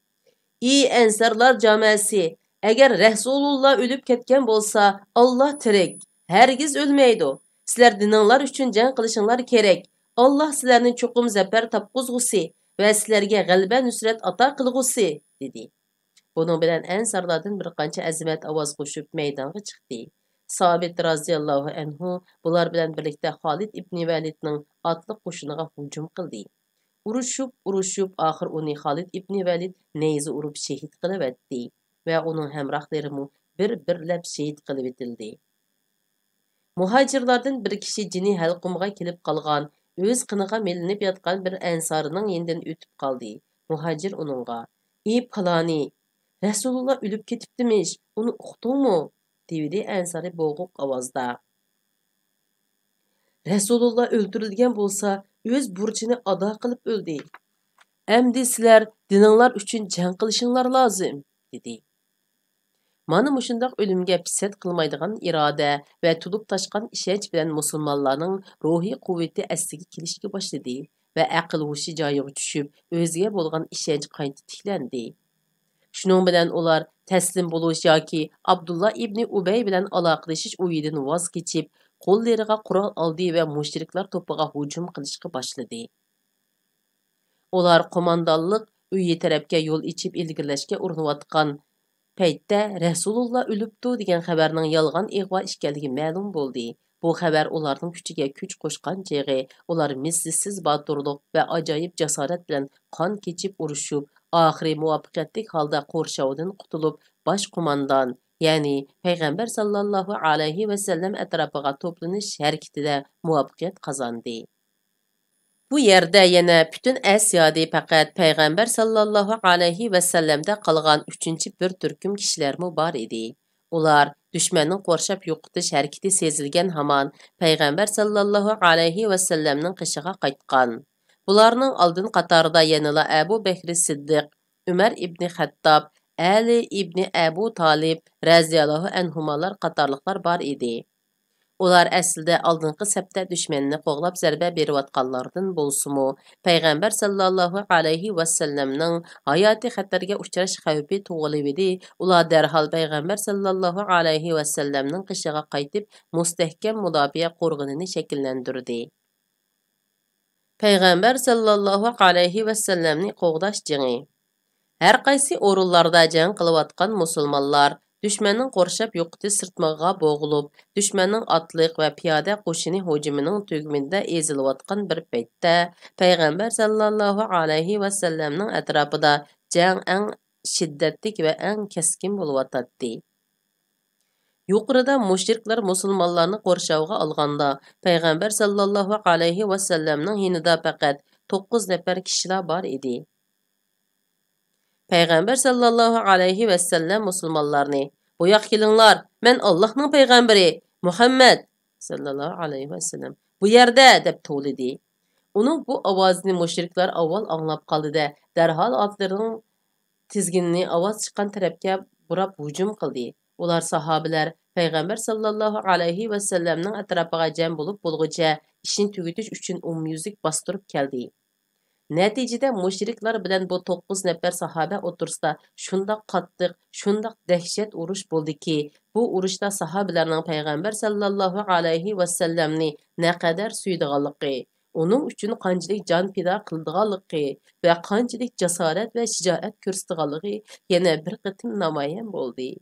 ئى ئەنسارلار جامەسى، ئەگەر رەسۇلۇللا ئۆلۈپ كەتكەن بولسا، ئاللا تىرىك، ھەرگىز ئۆلمەيدۇ. سىلەر دىنىڭلار ئۈچۈن جەڭ قىلىشىڭلار كېرەك. ئاللا سىلەرنى چوقۇم زەپەر تاپقۇزغۇسى ۋە سىلەرگە غەلىبە نۇسرەت ئاتا قىلغۇسى، دېدى. بۇنىڭ بىلەن ئەنسارلاردىن بىر قانچە ئەزىمەت ئاۋاز قوشۇپ مەيدانغا چىقتى. سابىت رازىياللاھۇ ئەنھۇ بۇلار بىلەن بىرلىكتە خالىد ئىبنى ۋەلىدنىڭ ئاتلىق قوشۇنىغا ھۇجۇم قىلدى. ئۇرۇشۇپ، ئۇرۇشۇپ، ئاخىر ئۇنى خالىد ئىبنى ۋەلىد نەيزە ئۇرۇپ شېھىت قىلىۋەتتى ۋە ئۇنىڭ ھەمراھلىرىمۇ بىر-بىرلەپ شېھىت قىلىۋېتىلدى. مۇھاجىرلاردىن بىر كىشى جېنى ھەلقۇمغا كېلىپ قالغان، ئۆز قېنىغا مىلىنىپ ياتقان بىر ئەنسارىنىڭ يېنىدىن ئۆتۈپ قالدى. مۇھاجىر ئۇنىڭغا، ئى پالانى، رەسۇلۇللا ئۆلۈپ كېتىپتىمىش، ئۇنى ئۇقتۇڭمۇ؟ دېۋىدى ئەنسارى بوغۇق ئاۋازدا. رەسۇلۇللا ئۆلتۈرۈلگەن بولسا، ئۆز بۇرچىنى ئادا قىلىپ ئۆلدى. ئەمدى سىلەر دىنىڭلار ئۈچۈن جەڭ قىلىشىڭلار لازىم، دېدى. مانا مۇشۇنداق ئۆلۈمگە پىسەت قىلمايدىغان ئىرادە ۋە تولۇپ تاشقان ئىشەنچ بىلەن مۇسۇلمانلارنىڭ روھىي قۇۋۋىتى ئەسلىگە كېلىشكە باشلىدى ۋە ئەقىل ھوشى جايىغا چۈشۈپ، ئۆزىگە بولغان ئىشەنچ قايتا تىكلەندى. شۇنىڭ بىلەن ئۇلار تەسلىم بولۇش ياكى ئابدۇللا ئىبنى ئۇبەي بىلەن ئالاقىلىشىش ئويىدىن ۋاز كېچىپ، قوللىرىغا قورال ئالدى ۋە مۇشرىكلار توپىغا ھۇجۇم قىلىشقا باشلىدى. ئۇلار قوماندانلىق ئۆيى تەرەپكە يول ئېچىپ ئىلگىرىلەشكە ئۇرۇنۇۋاتقان پەيتتە، رەسۇلۇللا ئۆلۈپتۇ دېگەن خەۋەرنىڭ يالغان ئىغۋا ئىكەنلىكى مەلۇم بولدى. بۇ خەۋەر ئۇلارنىڭ كۈچىگە كۈچ قوشقان چېغى، ئۇلار مىسلىسىز باتۇرلۇق ۋە ئاجايىپ جاسارەت بىلەن قان كېچىپ ئۇرۇشۇپ، ئاخىرى مۇۋەپپەقىيەتلىك ھالدا قورشاۋدىن قۇتۇلۇپ، باش قوماندان، يەنى پەيغەمبەر ساللاللاھۇ ئەلەيھى ۋەسەللەم ئەتراپىغا توپلىنىش ھەرىكىتىدە مۇۋەپپەقىيەت قازاندى. بۇ يەردە يەنە پۈتۈن ئەسىيادى پەقەت پەيغەمبەر ساللاللاھۇ ئەلەيھى ۋەسەللەمدە قالغان ئۈچىنچى بىر تۈركۈم كىشىلەرمۇ بار ئىدى. ئۇلار دۈشمەننىڭ قورشاپ يوقىتىش ھەرىكىتى سېزىلگەن ھامان، پەيغەمبەر ساللاللاھۇ ئەلەيھى ۋەسەللەمنىڭ قېشىغا قايتقان. بۇلارنىڭ ئالدىن قاتارىدا يەنىلا ئەبۇ بەكرى سىددىق، ئۆمەر ئىبنى خەتتاب، ئەلى ئىبنى ئەبۇ تالىپ رەزىياللاھۇ ئەنھۇمالار قاتارلىقلار بار ئىدى. ئۇلار ئەسلىدە ئالدىنقى سەپتە دۈشمەننى قوغلاپ زەربە بېرىۋاتقانلاردىن بولسىمۇ، پەيغەمبەر ساللاللاھۇ ئەلەيھى ۋەسەللەمنىڭ ھاياتىي خەتەرگە ئۇچراش خەۋپى تۇغۇلۇۋىدى، ئۇلار دەرھال پەيغەمبەر ساللاللاھۇ ئەلەيھى ۋەسەللەمنىڭ قېشىغا قايتىپ، مۇستەھكەم مۇداپىئە قورغىنىنى شەكىللەندۈردى. پەيغەمبەر ساللاللاھۇ ئەلەيھى ۋەسەللەمنى قوغداش جېڭى. ھەر قايسى ئورۇنلاردا جەڭ قىلىۋاتقان مۇسۇلمانلار دۈشمەننىڭ قورشاپ يوقىتىش سىرتمىغىغا بوغۇلۇپ، دۈشمەننىڭ ئاتلىق ۋە پىيادە قوشۇنى ھۇجۇمىنىڭ تۈگمىنىدە ئېزىلىۋاتقان بىر پەيتتە، پەيغەمبەر ساللاللاھۇ ئەلەيھى ۋەسەللەمنىڭ ئەتراپىدا جەڭ ئەڭ شىددەتلىك ۋە ئەڭ كەسكىن بولۇۋاتاتتى. يۇقىرىدا مۇشرىكلار مۇسۇلمانلارنى قورشاۋغا ئالغاندا، پەيغەمبەر ساللاللاھۇ ئەلەيھى ۋەسەللەمنىڭ يېنىدا پەقەت توققۇز نەپەر كىشىلا بار ئىدى. پەيغەمبەر ساللاللاھۇ ئەلەيھى ۋەسەللەم مۇسۇلمانلارنى، «بۇياققا كېلىڭلار، مەن ئاللاھنىڭ پەيغەمبىرى، مۇھەممەد ساللاللاھۇ ئەلەيھى ۋەسەللەم بۇ يەردە!» دەپ توۋلىدى. ئۇنىڭ بۇ ئاۋازىنى مۇشرىكلار ئاۋۋال ئاڭلاپ قالدى-دە، دەرھال ئاتلىرىنىڭ تىزگىنىنى ئاۋاز چىققان تەرەپكە بۇراپ ھۇجۇم قىلدى. ئۇلار، ساھابىلەر، پەيغەمبەر ساللاللاھۇ ئەلەيھى ۋەسەللەمنىڭ ئەتراپىغا جەم بولۇپ بولغۇچە ئىشنى تۈگىتىش ئۈچۈن ئومۇميۈزلۈك باستۇرۇپ كەلدى. نەتىجىدە مۇشرىكلار بىلەن بۇ توققۇز نەپەر ساھابە ئوتتۇرىسىدا شۇنداق قاتتىق، شۇنداق دەھشەت ئۇرۇش بولدىكى، بۇ ئۇرۇشتا ساھابىلەرنىڭ پەيغەمبەر ساللاللاھۇ ئەلەيھى ۋەسەللەمنى نەقەدەر سۆيىدىغانلىقى، ئۇنىڭ ئۈچۈن قانچىلىك جان پىدا قىلىدىغانلىقى ۋە قانچىلىك جاسارەت ۋە شىجائەت كۆرسىتىدىغانلىقى يەنە بىر قېتىم نامايان بولدى.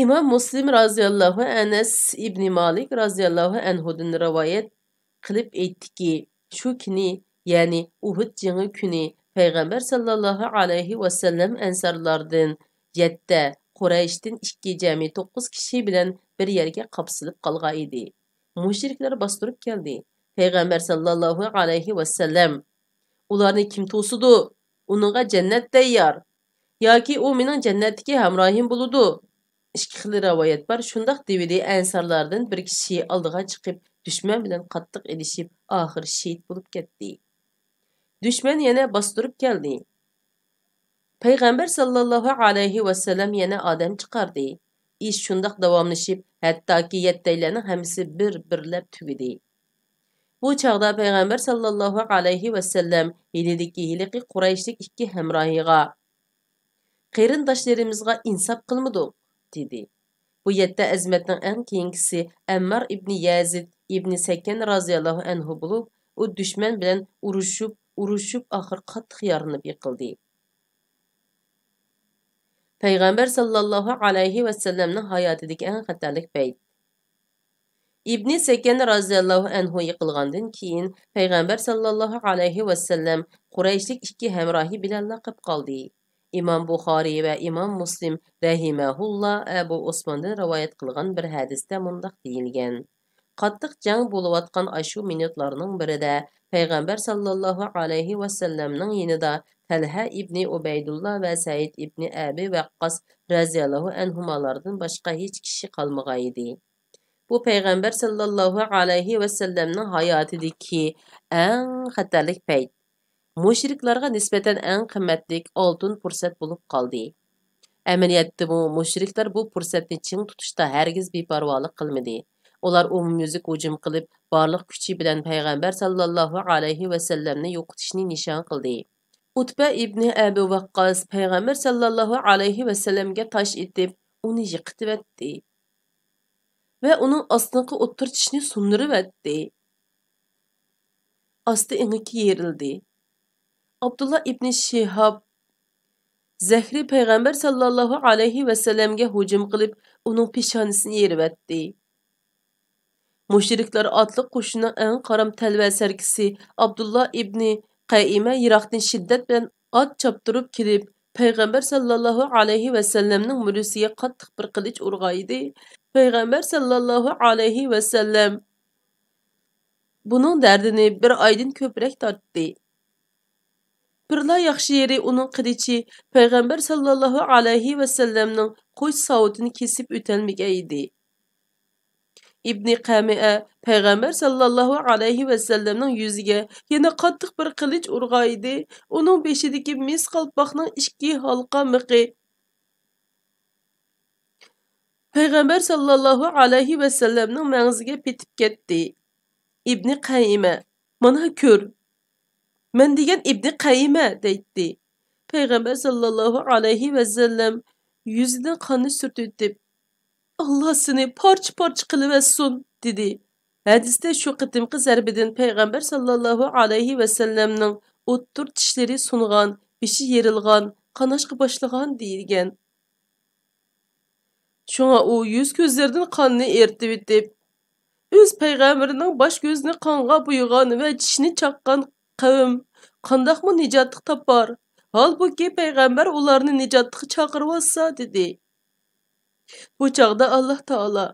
ئىمام مۇسلىم رازىياللاھۇ ئەنەس ئىبنى مالىك رازىياللاھۇ ئەنھۇدىن رىۋايەت قىلىپ ئېيتتىكى، شۇ كۈنى، يەنى ئۇھۇد جېڭى كۈنى پەيغەمبەر ساللاللاھۇ ئەلەيھى ۋەسەللەم ئەنسارلاردىن يەتتە، قۇرەيشتىن ئىككى، جەمئىي توققۇز كىشى بىلەن بىر يەرگە قاپسىلىپ قالغان ئىدى. مۇشرىكلار باستۇرۇپ كەلدى. پەيغەمبەر ساللاللاھۇ ئەلەيھى ۋەسەللەم، «ئۇلارنى كىم توسىدۇ؟ ئۇنىڭغا جەننەت تەييار. ياكى ئۇ مېنىڭ جەننەتتىكى ھەمراھىم بولىدۇ.» ئىككى خىل رىۋايەت بار. شۇنداق دېۋىدى، ئەنسارلاردىن بىر كىشى ئالدىغا چىقىپ، دۈشمەن بىلەن قاتتىق ئېلىشىپ، ئاخىرى شېھىت بولۇپ كەتتى. دۈشمەن يەنە باستۇرۇپ كەلدى. پەيغەمبەر ساللاللاھۇ ئەلەيھى ۋەسەللەم يەنە ئادەم چىقاردى. ئىش شۇنداق داۋاملىشىپ، ھەتتاكى يەتتەيلەننىڭ ھەممىسى بىر-بىرلەپ تۈگىدى. بۇ چاغدا پەيغەمبەر ساللاللاھۇ ئەلەيھى ۋەسەللەم يېنىدىكى ھېلىقى قۇرەيشلىك ئىككى ھەمراھىغا، «قېرىنداشلىرىمىزغا ئىنساپ قىلمىدۇق» دېدى. بۇ يەتتە ئەزىمەتنىڭ ئەڭ كېيىنكىسى ئەممار ئىبنى يەزىد ئىبنى سەكەن رازىياللاھۇ ئەنھۇ بولۇپ، ئۇ دۈشمەن بىلەن ئۇرۇشۇپ، ئۇرۇشۇپ، ئاخىر قاتتىق يارىلىنىپ يىقىلدى. پەيغەمبەر ساللاللاھۇ ئەلەيھى ۋەسەللەمنىڭ ھاياتىدىكى ئەڭ خەتەرلىك پەيت. ئىبنى سەكەن رازىياللاھۇ ئەنھۇ يىقىلغاندىن كېيىن، پەيغەمبەر ساللاللاھۇ ئەلەيھى ۋەسەللەم قۇرەيشلىك ئىككى ھەمراھى بىلەنلا قېلىپ قالدى. ئىمام بۇخارىي ۋە ئىمام مۇسلىم رەھىمەھۇللا ئەبۇ ئوسماندىن رىۋايەت قىلغان بىر ھەدىستە مۇنداق دېيىلگەن: قاتتىق جەڭ بولۇۋاتقان ئاشۇ مىنۇتلارنىڭ بىرىدە پەيغەمبەر ساللاللاھۇ ئەلەيھى ۋەسەللەمنىڭ يېنىدا تەلھە ئىبنى ئۇبەيدۇللا ۋە سەئىد ئىبنى ئەبى ۋەققاس رەزىياللاھۇ ئەنھۇمالاردىن باشقا ھېچ كىشى قالمىغانىدى. بۇ پەيغەمبەر ساللاللاھۇ ئەلەيھى ۋەسەللەمنىڭ ھاياتىدىكى ئەڭ خەتەرلىك پەيت، مۇشرىكلارغا نىسبەتەن ئەڭ قىممەتلىك ئالتۇن پۇرسەت بولۇپ قالدى. ئەمەلىيەتتىمۇ مۇشرىكلار بۇ پۇرسەتنى چىڭ تۇتۇشتا ھەرگىز بىپەرۋالىق قىلمىدى. ئۇلار ئومۇميۈزلۈك ھۇجۇم قىلىپ، بارلىق كۈچى بىلەن پەيغەمبەر ساللاللاھۇ ئەلەيھى ۋەسەللەمنى يوقىتىشنى نىشان قىلدى. ئۇتبە ئىبنى ئەبۇ ۋەققاس پەيغەمبەر ساللاللاھۇ ئەلەيھى ۋەسەللەمگە تاش ئېتىپ، ئۇنى يىقىتىۋەتتى ۋە ئۇنىڭ ئاستىنقى ئوتتۇرا چىشىنى سۇندۇرۇۋەتتى. ئاستى ئېڭىكى يېرىلدى. ئابدۇللا ئىبنى شىھاب زەھرى پەيغەمبەر ساللاللاھۇ ئەلەيھى ۋەسەللەمگە ھۇجۇم قىلىپ، ئۇنىڭ پېشانىسىنى يېرىۋەتتى. مۇشرىكلار ئاتلىق قوشۇننىڭ ئەڭ قارام تەلۋە سەركىسى ئابدۇللا ئىبنى قەيئىمە يىراقتىن شىددەت بىلەن ئات چاپتۇرۇپ كېلىپ، پەيغەمبەر ساللاللاھۇ ئەلەيھى ۋەسەللەمنىڭ مۈرىسىگە قاتتىق بىر قىلىچ ئۇرغانىدى. پەيغەمبەر ساللاللاھۇ ئەلەيھى ۋەسەللەم بۇنىڭ دەردىنى بىر ئايدىن كۆپرەك تارتتى. بىرلا ياخشى يېرى، ئۇنىڭ قىلىچى پەيغەمبەر ساللاللاھۇ ئەلەيھى ۋەسەللەمنىڭ قوش ساۋۇتىنى كېسىپ ئۆتەلمىگەن ئىدى. ئىبنى قەمىئە پەيغەمبەر ساللاللاھۇ ئەلەيھى ۋەسەللەمنىڭ يۈزىگە يەنە قاتتىق بىر قىلىچ ئۇرغانىدى. ئۇنىڭ بېشىدىكى مىس قالپاقنىڭ ئىككى ھالقا مىخى پەيغەمبەر ساللاللاھۇ ئەلەيھى ۋەسەللەمنىڭ مەڭزىگە پېتىپ كەتتى. ئىبنى قەيىمە، «مانا كۆر، مەن دېگەن ئىبنى قەيىمە» دەيتتى. پەيغەمبەر ساللاللاھۇ ئەلەيھى ۋەسەللەم يۈزىدىن قاننى سۈرتۈۋېتىپ، «ئاللا سېنى پارچە-پارچە قىلىۋەتسۇن» دېدى. ھەدىستە شۇ قېتىمقى زەربىدىن پەيغەمبەر ساللاللاھۇ ئەلەيھى ۋەسەللەمنىڭ ئوتتۇرا چىشلىرى سۇنغان، بېشى يېرىلغان، قاناشقا باشلىغان دېيىلگەن. شۇڭا ئۇ يۈز-كۆزلىرىدىن قاننى ئېرىتىۋېتىپ، ئۆز پەيغەمبىرىنىڭ باش-كۆزىنى قانغا بويىغان ۋە چىشىنى چاققان قەۋم قانداقمۇ نىجاتلىق تاپار؟ ھالبۇكى، پەيغەمبەر ئۇلارنى نىجاتلىققا چاقىرىۋاتسا، دېدى. بۇ چاغدا ئاللا تائالا،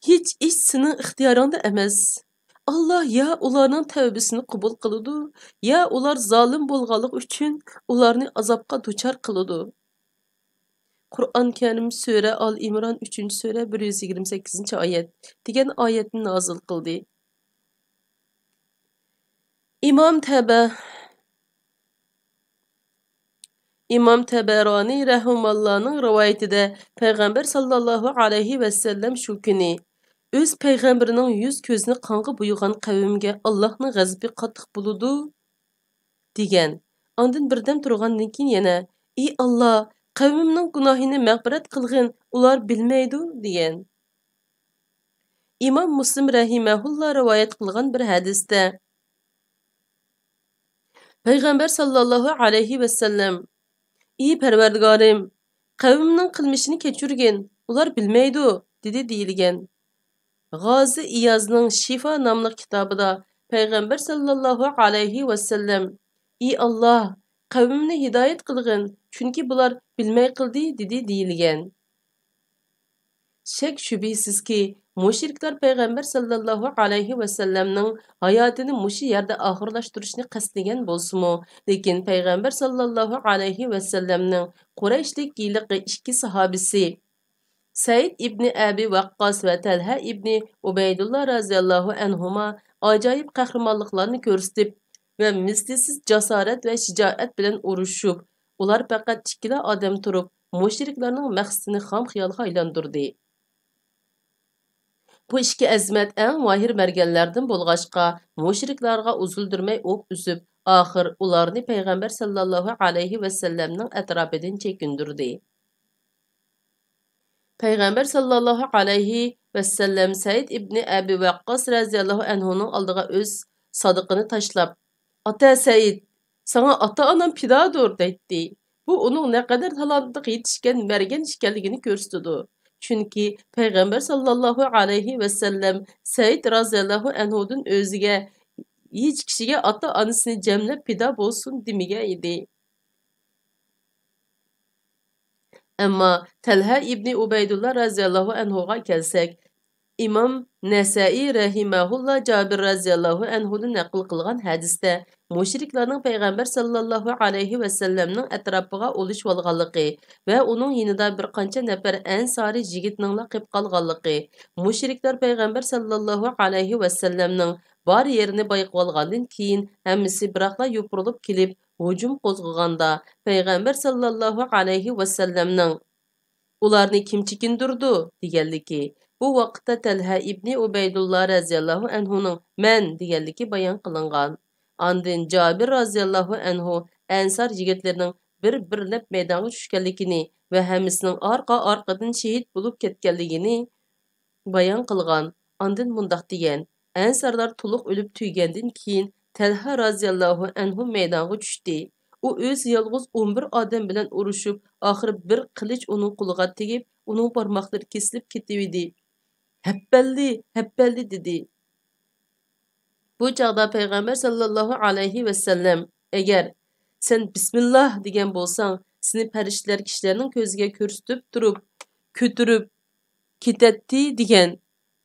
«ھېچ ئىش سېنىڭ ئىختىيارىڭدا ئەمەس. ئاللا يا ئۇلارنىڭ تەۋبىسىنى قوبۇل قىلىدۇ، يا ئۇلار زالىم بولغانلىقى ئۈچۈن ئۇلارنى ئازابقا دۇچار قىلىدۇ. قۇرئان كەرىم سۈرە ئال ئىمران ئۈچىنچى سۈرە بىر يۈز يىگىرمە سەككىزىنچى ئايەت دېگەن ئايەتنى نازىل قىلدى. ئىمام تەبە-، ئىمام تەبەرانى رەھىماللانىڭ رىۋايىتىدە پەيغەمبەر ساللاللاھۇ ئەلەيھى ۋەسەللەم شۇ كۈنى ئۆز پەيغەمبىرىنىڭ يۈز كۆزىنى قانغا بويىغان قەۋمگە ئاللاھنىڭ غەزىپى قاتتىق بولىدۇ، دېگەن. ئاندىن بىردەم تۇرغاندىن كېيىن يەنە، ئى ئاللا، قەۋمىمنىڭ گۇناھىنى مەغپىرەت قىلغىن، ئۇلار بىلمەيدۇ، دېگەن. ئىمام مۇسلىم رەھىمەھۇللا رىۋايەت قىلغان بىر ھەدىستە، پەيغەمبەر ساللاللاھۇ ئەلەيھى ۋەسەللەم، ئى پەرۋەردىگارىم، قەۋمىمنىڭ قىلمىشىنى كەچۈرگىن، ئۇلار بىلمەيدۇ، دېدى دېيىلگەن. غازى ئىيازنىڭ شىفا ناملىق كىتابىدا پەيغەمبەر ساللاللاھۇ ئەلەيھى ۋەسەللەم، ئى ئاللا، قەۋمىمنى ھىدايەت قىلغىن، چۈنكى بۇلار بىلمەي قىلدى، دېدى دېيىلگەن. شەك-شۈبھىسىزكى، مۇشرىكلار پەيغەمبەر ساللاللاھۇ ئەلەيھى ۋەسەللەمنىڭ ھاياتىنى مۇشۇ يەردە ئاخىرلاشتۇرۇشنى قەستلىگەن بولسىمۇ، لېكىن پەيغەمبەر ساللاللاھۇ ئەلەيھى ۋەسەللەمنىڭ قۇرەيشلىك ھېلىقى ئىككى ساھابىسى سەئىد ئىبنى ئەبى ۋەققاس ۋە تەلھە ئىبنى ئۇبەيدۇللا رازىياللاھۇ ئەنھۇما ئاجايىپ قەھرىمانلىقلارنى كۆرسىتىپ ۋە مىسلىسىز جاسارەت ۋە شىجائەت بىلەن ئۇرۇشۇپ، ئۇلار پەقەت ئىككىلا ئادەم تۇرۇپ، مۇشرىكلارنىڭ مەقسىتىنى خام خىيالغا ئايلاندۇردى. بۇ ئىككى ئەزىمەت ئەڭ ماھىر مەرگەنلەردىن بولغاچقا، مۇشرىكلارغا ئۇزۇلدۇرمەي ئوق ئۈزۈپ، ئاخىر ئۇلارنى پەيغەمبەر ساللاللاھۇ ئەلەيھى ۋەسەللەمنىڭ ئەتراپىدىن چېكىندۈردى. پەيغەمبەر ساللاللاھۇ ئەلەيھى ۋەسەللەم سەئىد ئىبنى ئەبى ۋەققاس رەزىياللاھۇ ئەنھۇنىڭ ئالدىغا ئۆز سادىقىنى تاشلاپ، «ئاتا سەئىد، ساڭا ئاتا-ئانام پىدادۇر» دەيتتى. بۇ ئۇنىڭ نەقەدەر تالانتلىق يېتىشكەن مەرگەن ئىكەنلىكىنى كۆرسىتىدۇ. چۈنكى پەيغەمبەر ساللاللاھۇ ئەلەيھى ۋەسەللەم سەئىد رازىياللاھۇ ئەنھۇدىن ئۆزىگە ھېچ كىشىگە ئاتا-ئانىسىنى جەملەپ پىدا بولسۇن دېمىگەن ئىدى. ئەمما تەلھە ئىبنى ئۇبەيدۇللا رازىياللاھۇ ئەنھۇغا كەلسەك، ئىمام نەسەئى رەھىمەھۇللا جابىر رازىياللاھۇ ئەنھۇدىن نەقىل قىلغان ھەدىستە مۇشرىكلارنىڭ پەيغەمبەر ساللاللاھۇ ئەلەيھى ۋەسەللەمنىڭ ئەتراپىغا ئولىشىۋالغانلىقى ۋە ئۇنىڭ يېنىدا بىر قانچە نەپەر ئەنسارى يىگىتنىڭلا قېپ قالغانلىقى، مۇشرىكلار پەيغەمبەر ساللاللاھۇ ئەلەيھى ۋەسەللەمنىڭ بار يېرىنى بايقىۋالغاندىن كېيىن، ھەممىسى بىراقلا يوپۇرۇلۇپ كېلىپ، ھۇجۇم قوزغىغاندا، پەيغەمبەر ساللاللاھۇ ئەلەيھى ۋەسەللەمنىڭ، «ئۇلارنى كىم چېكىندۈرىدۇ؟» دېگەنلىكى، بۇ ۋاقىتتا تەلھە ئىبنى ئۇبەيدۇللا رەزىياللاھۇ ئەنھۇنىڭ، «مەن» دېگەنلىكى بايان قىلىنغان. ئاندىن جابىر رازىياللاھۇ ئەنھۇ ئەنسار يىگىتلىرىنىڭ بىر-بىرلەپ مەيدانغا چۈشكەنلىكىنى ۋە ھەممىسىنىڭ ئارقا-ئارقىدىن شېھىت بولۇپ كەتكەنلىكىنى بايان قىلغان. ئاندىن مۇنداق دېگەن، ئەنسارلار تولۇق ئۆلۈپ تۈگىگەندىن كېيىن، تەلھە رازىياللاھۇ ئەنھۇ مەيدانغا چۈشتى. ئۇ ئۆزى يالغۇز ئون بىر ئادەم بىلەن ئۇرۇشۇپ، ئاخىرى بىر قىلىچ ئۇنىڭ قولىغا تېگىپ، ئۇنىڭ بارماقلىرى كېسىلىپ كېتىۋىدى. «ھەپپەللى، ھەپپەللى!» دېدى. بۇ چاغدا پەيغەمبەر ساللاللاھۇ ئەلەيھى ۋەسەللەم، «ئەگەر سەن بىسمىللاھ دېگەن بولساڭ، سېنى پەرىشتىلەر كىشىلەرنىڭ كۆزىگە كۆرسىتىپ تۇرۇپ، كۆتۈرۈپ كېتەتتى» دېگەن.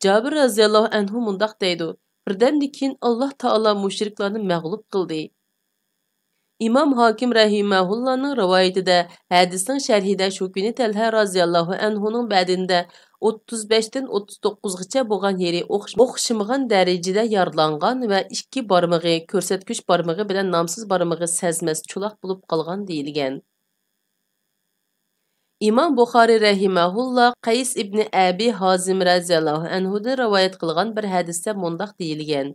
جابىر رازىياللاھۇ ئەنھۇ مۇنداق دەيدۇ، بىردەمدىن كېيىن ئاللاھ تائالا مۇشرىكلارنى مەغلۇپ قىلدى. ئىمام ھاكىم رەھىمەھۇللانىڭ رىۋايىتىدە، ھەدىسنىڭ شەرھىدە شۇ كۈنى تەلھە رازىياللاھۇ ئەنھۇنىڭ بەدىنىدە ئوتتۇز بەشتىن ئوتتۇز توققۇزغىچە بولغان يېرى ئوخش-، ئوخشىمىغان دەرىجىدە يارىلانغان ۋە ئىككى بارمىقى، كۆرسەتكۈچ بارمىقى بىلەن نامسىز بارمىقى سەزمەس چولاق بولۇپ قالغان دېيىلگەن. ئىمام بۇخارىي رەھىمەھۇللا قەيس ئىبنى ئەبى ھازىم رەزىياللاھۇ ئەنھۇدىن رىۋايەت قىلغان بىر ھەدىستە مۇنداق دېيىلگەن،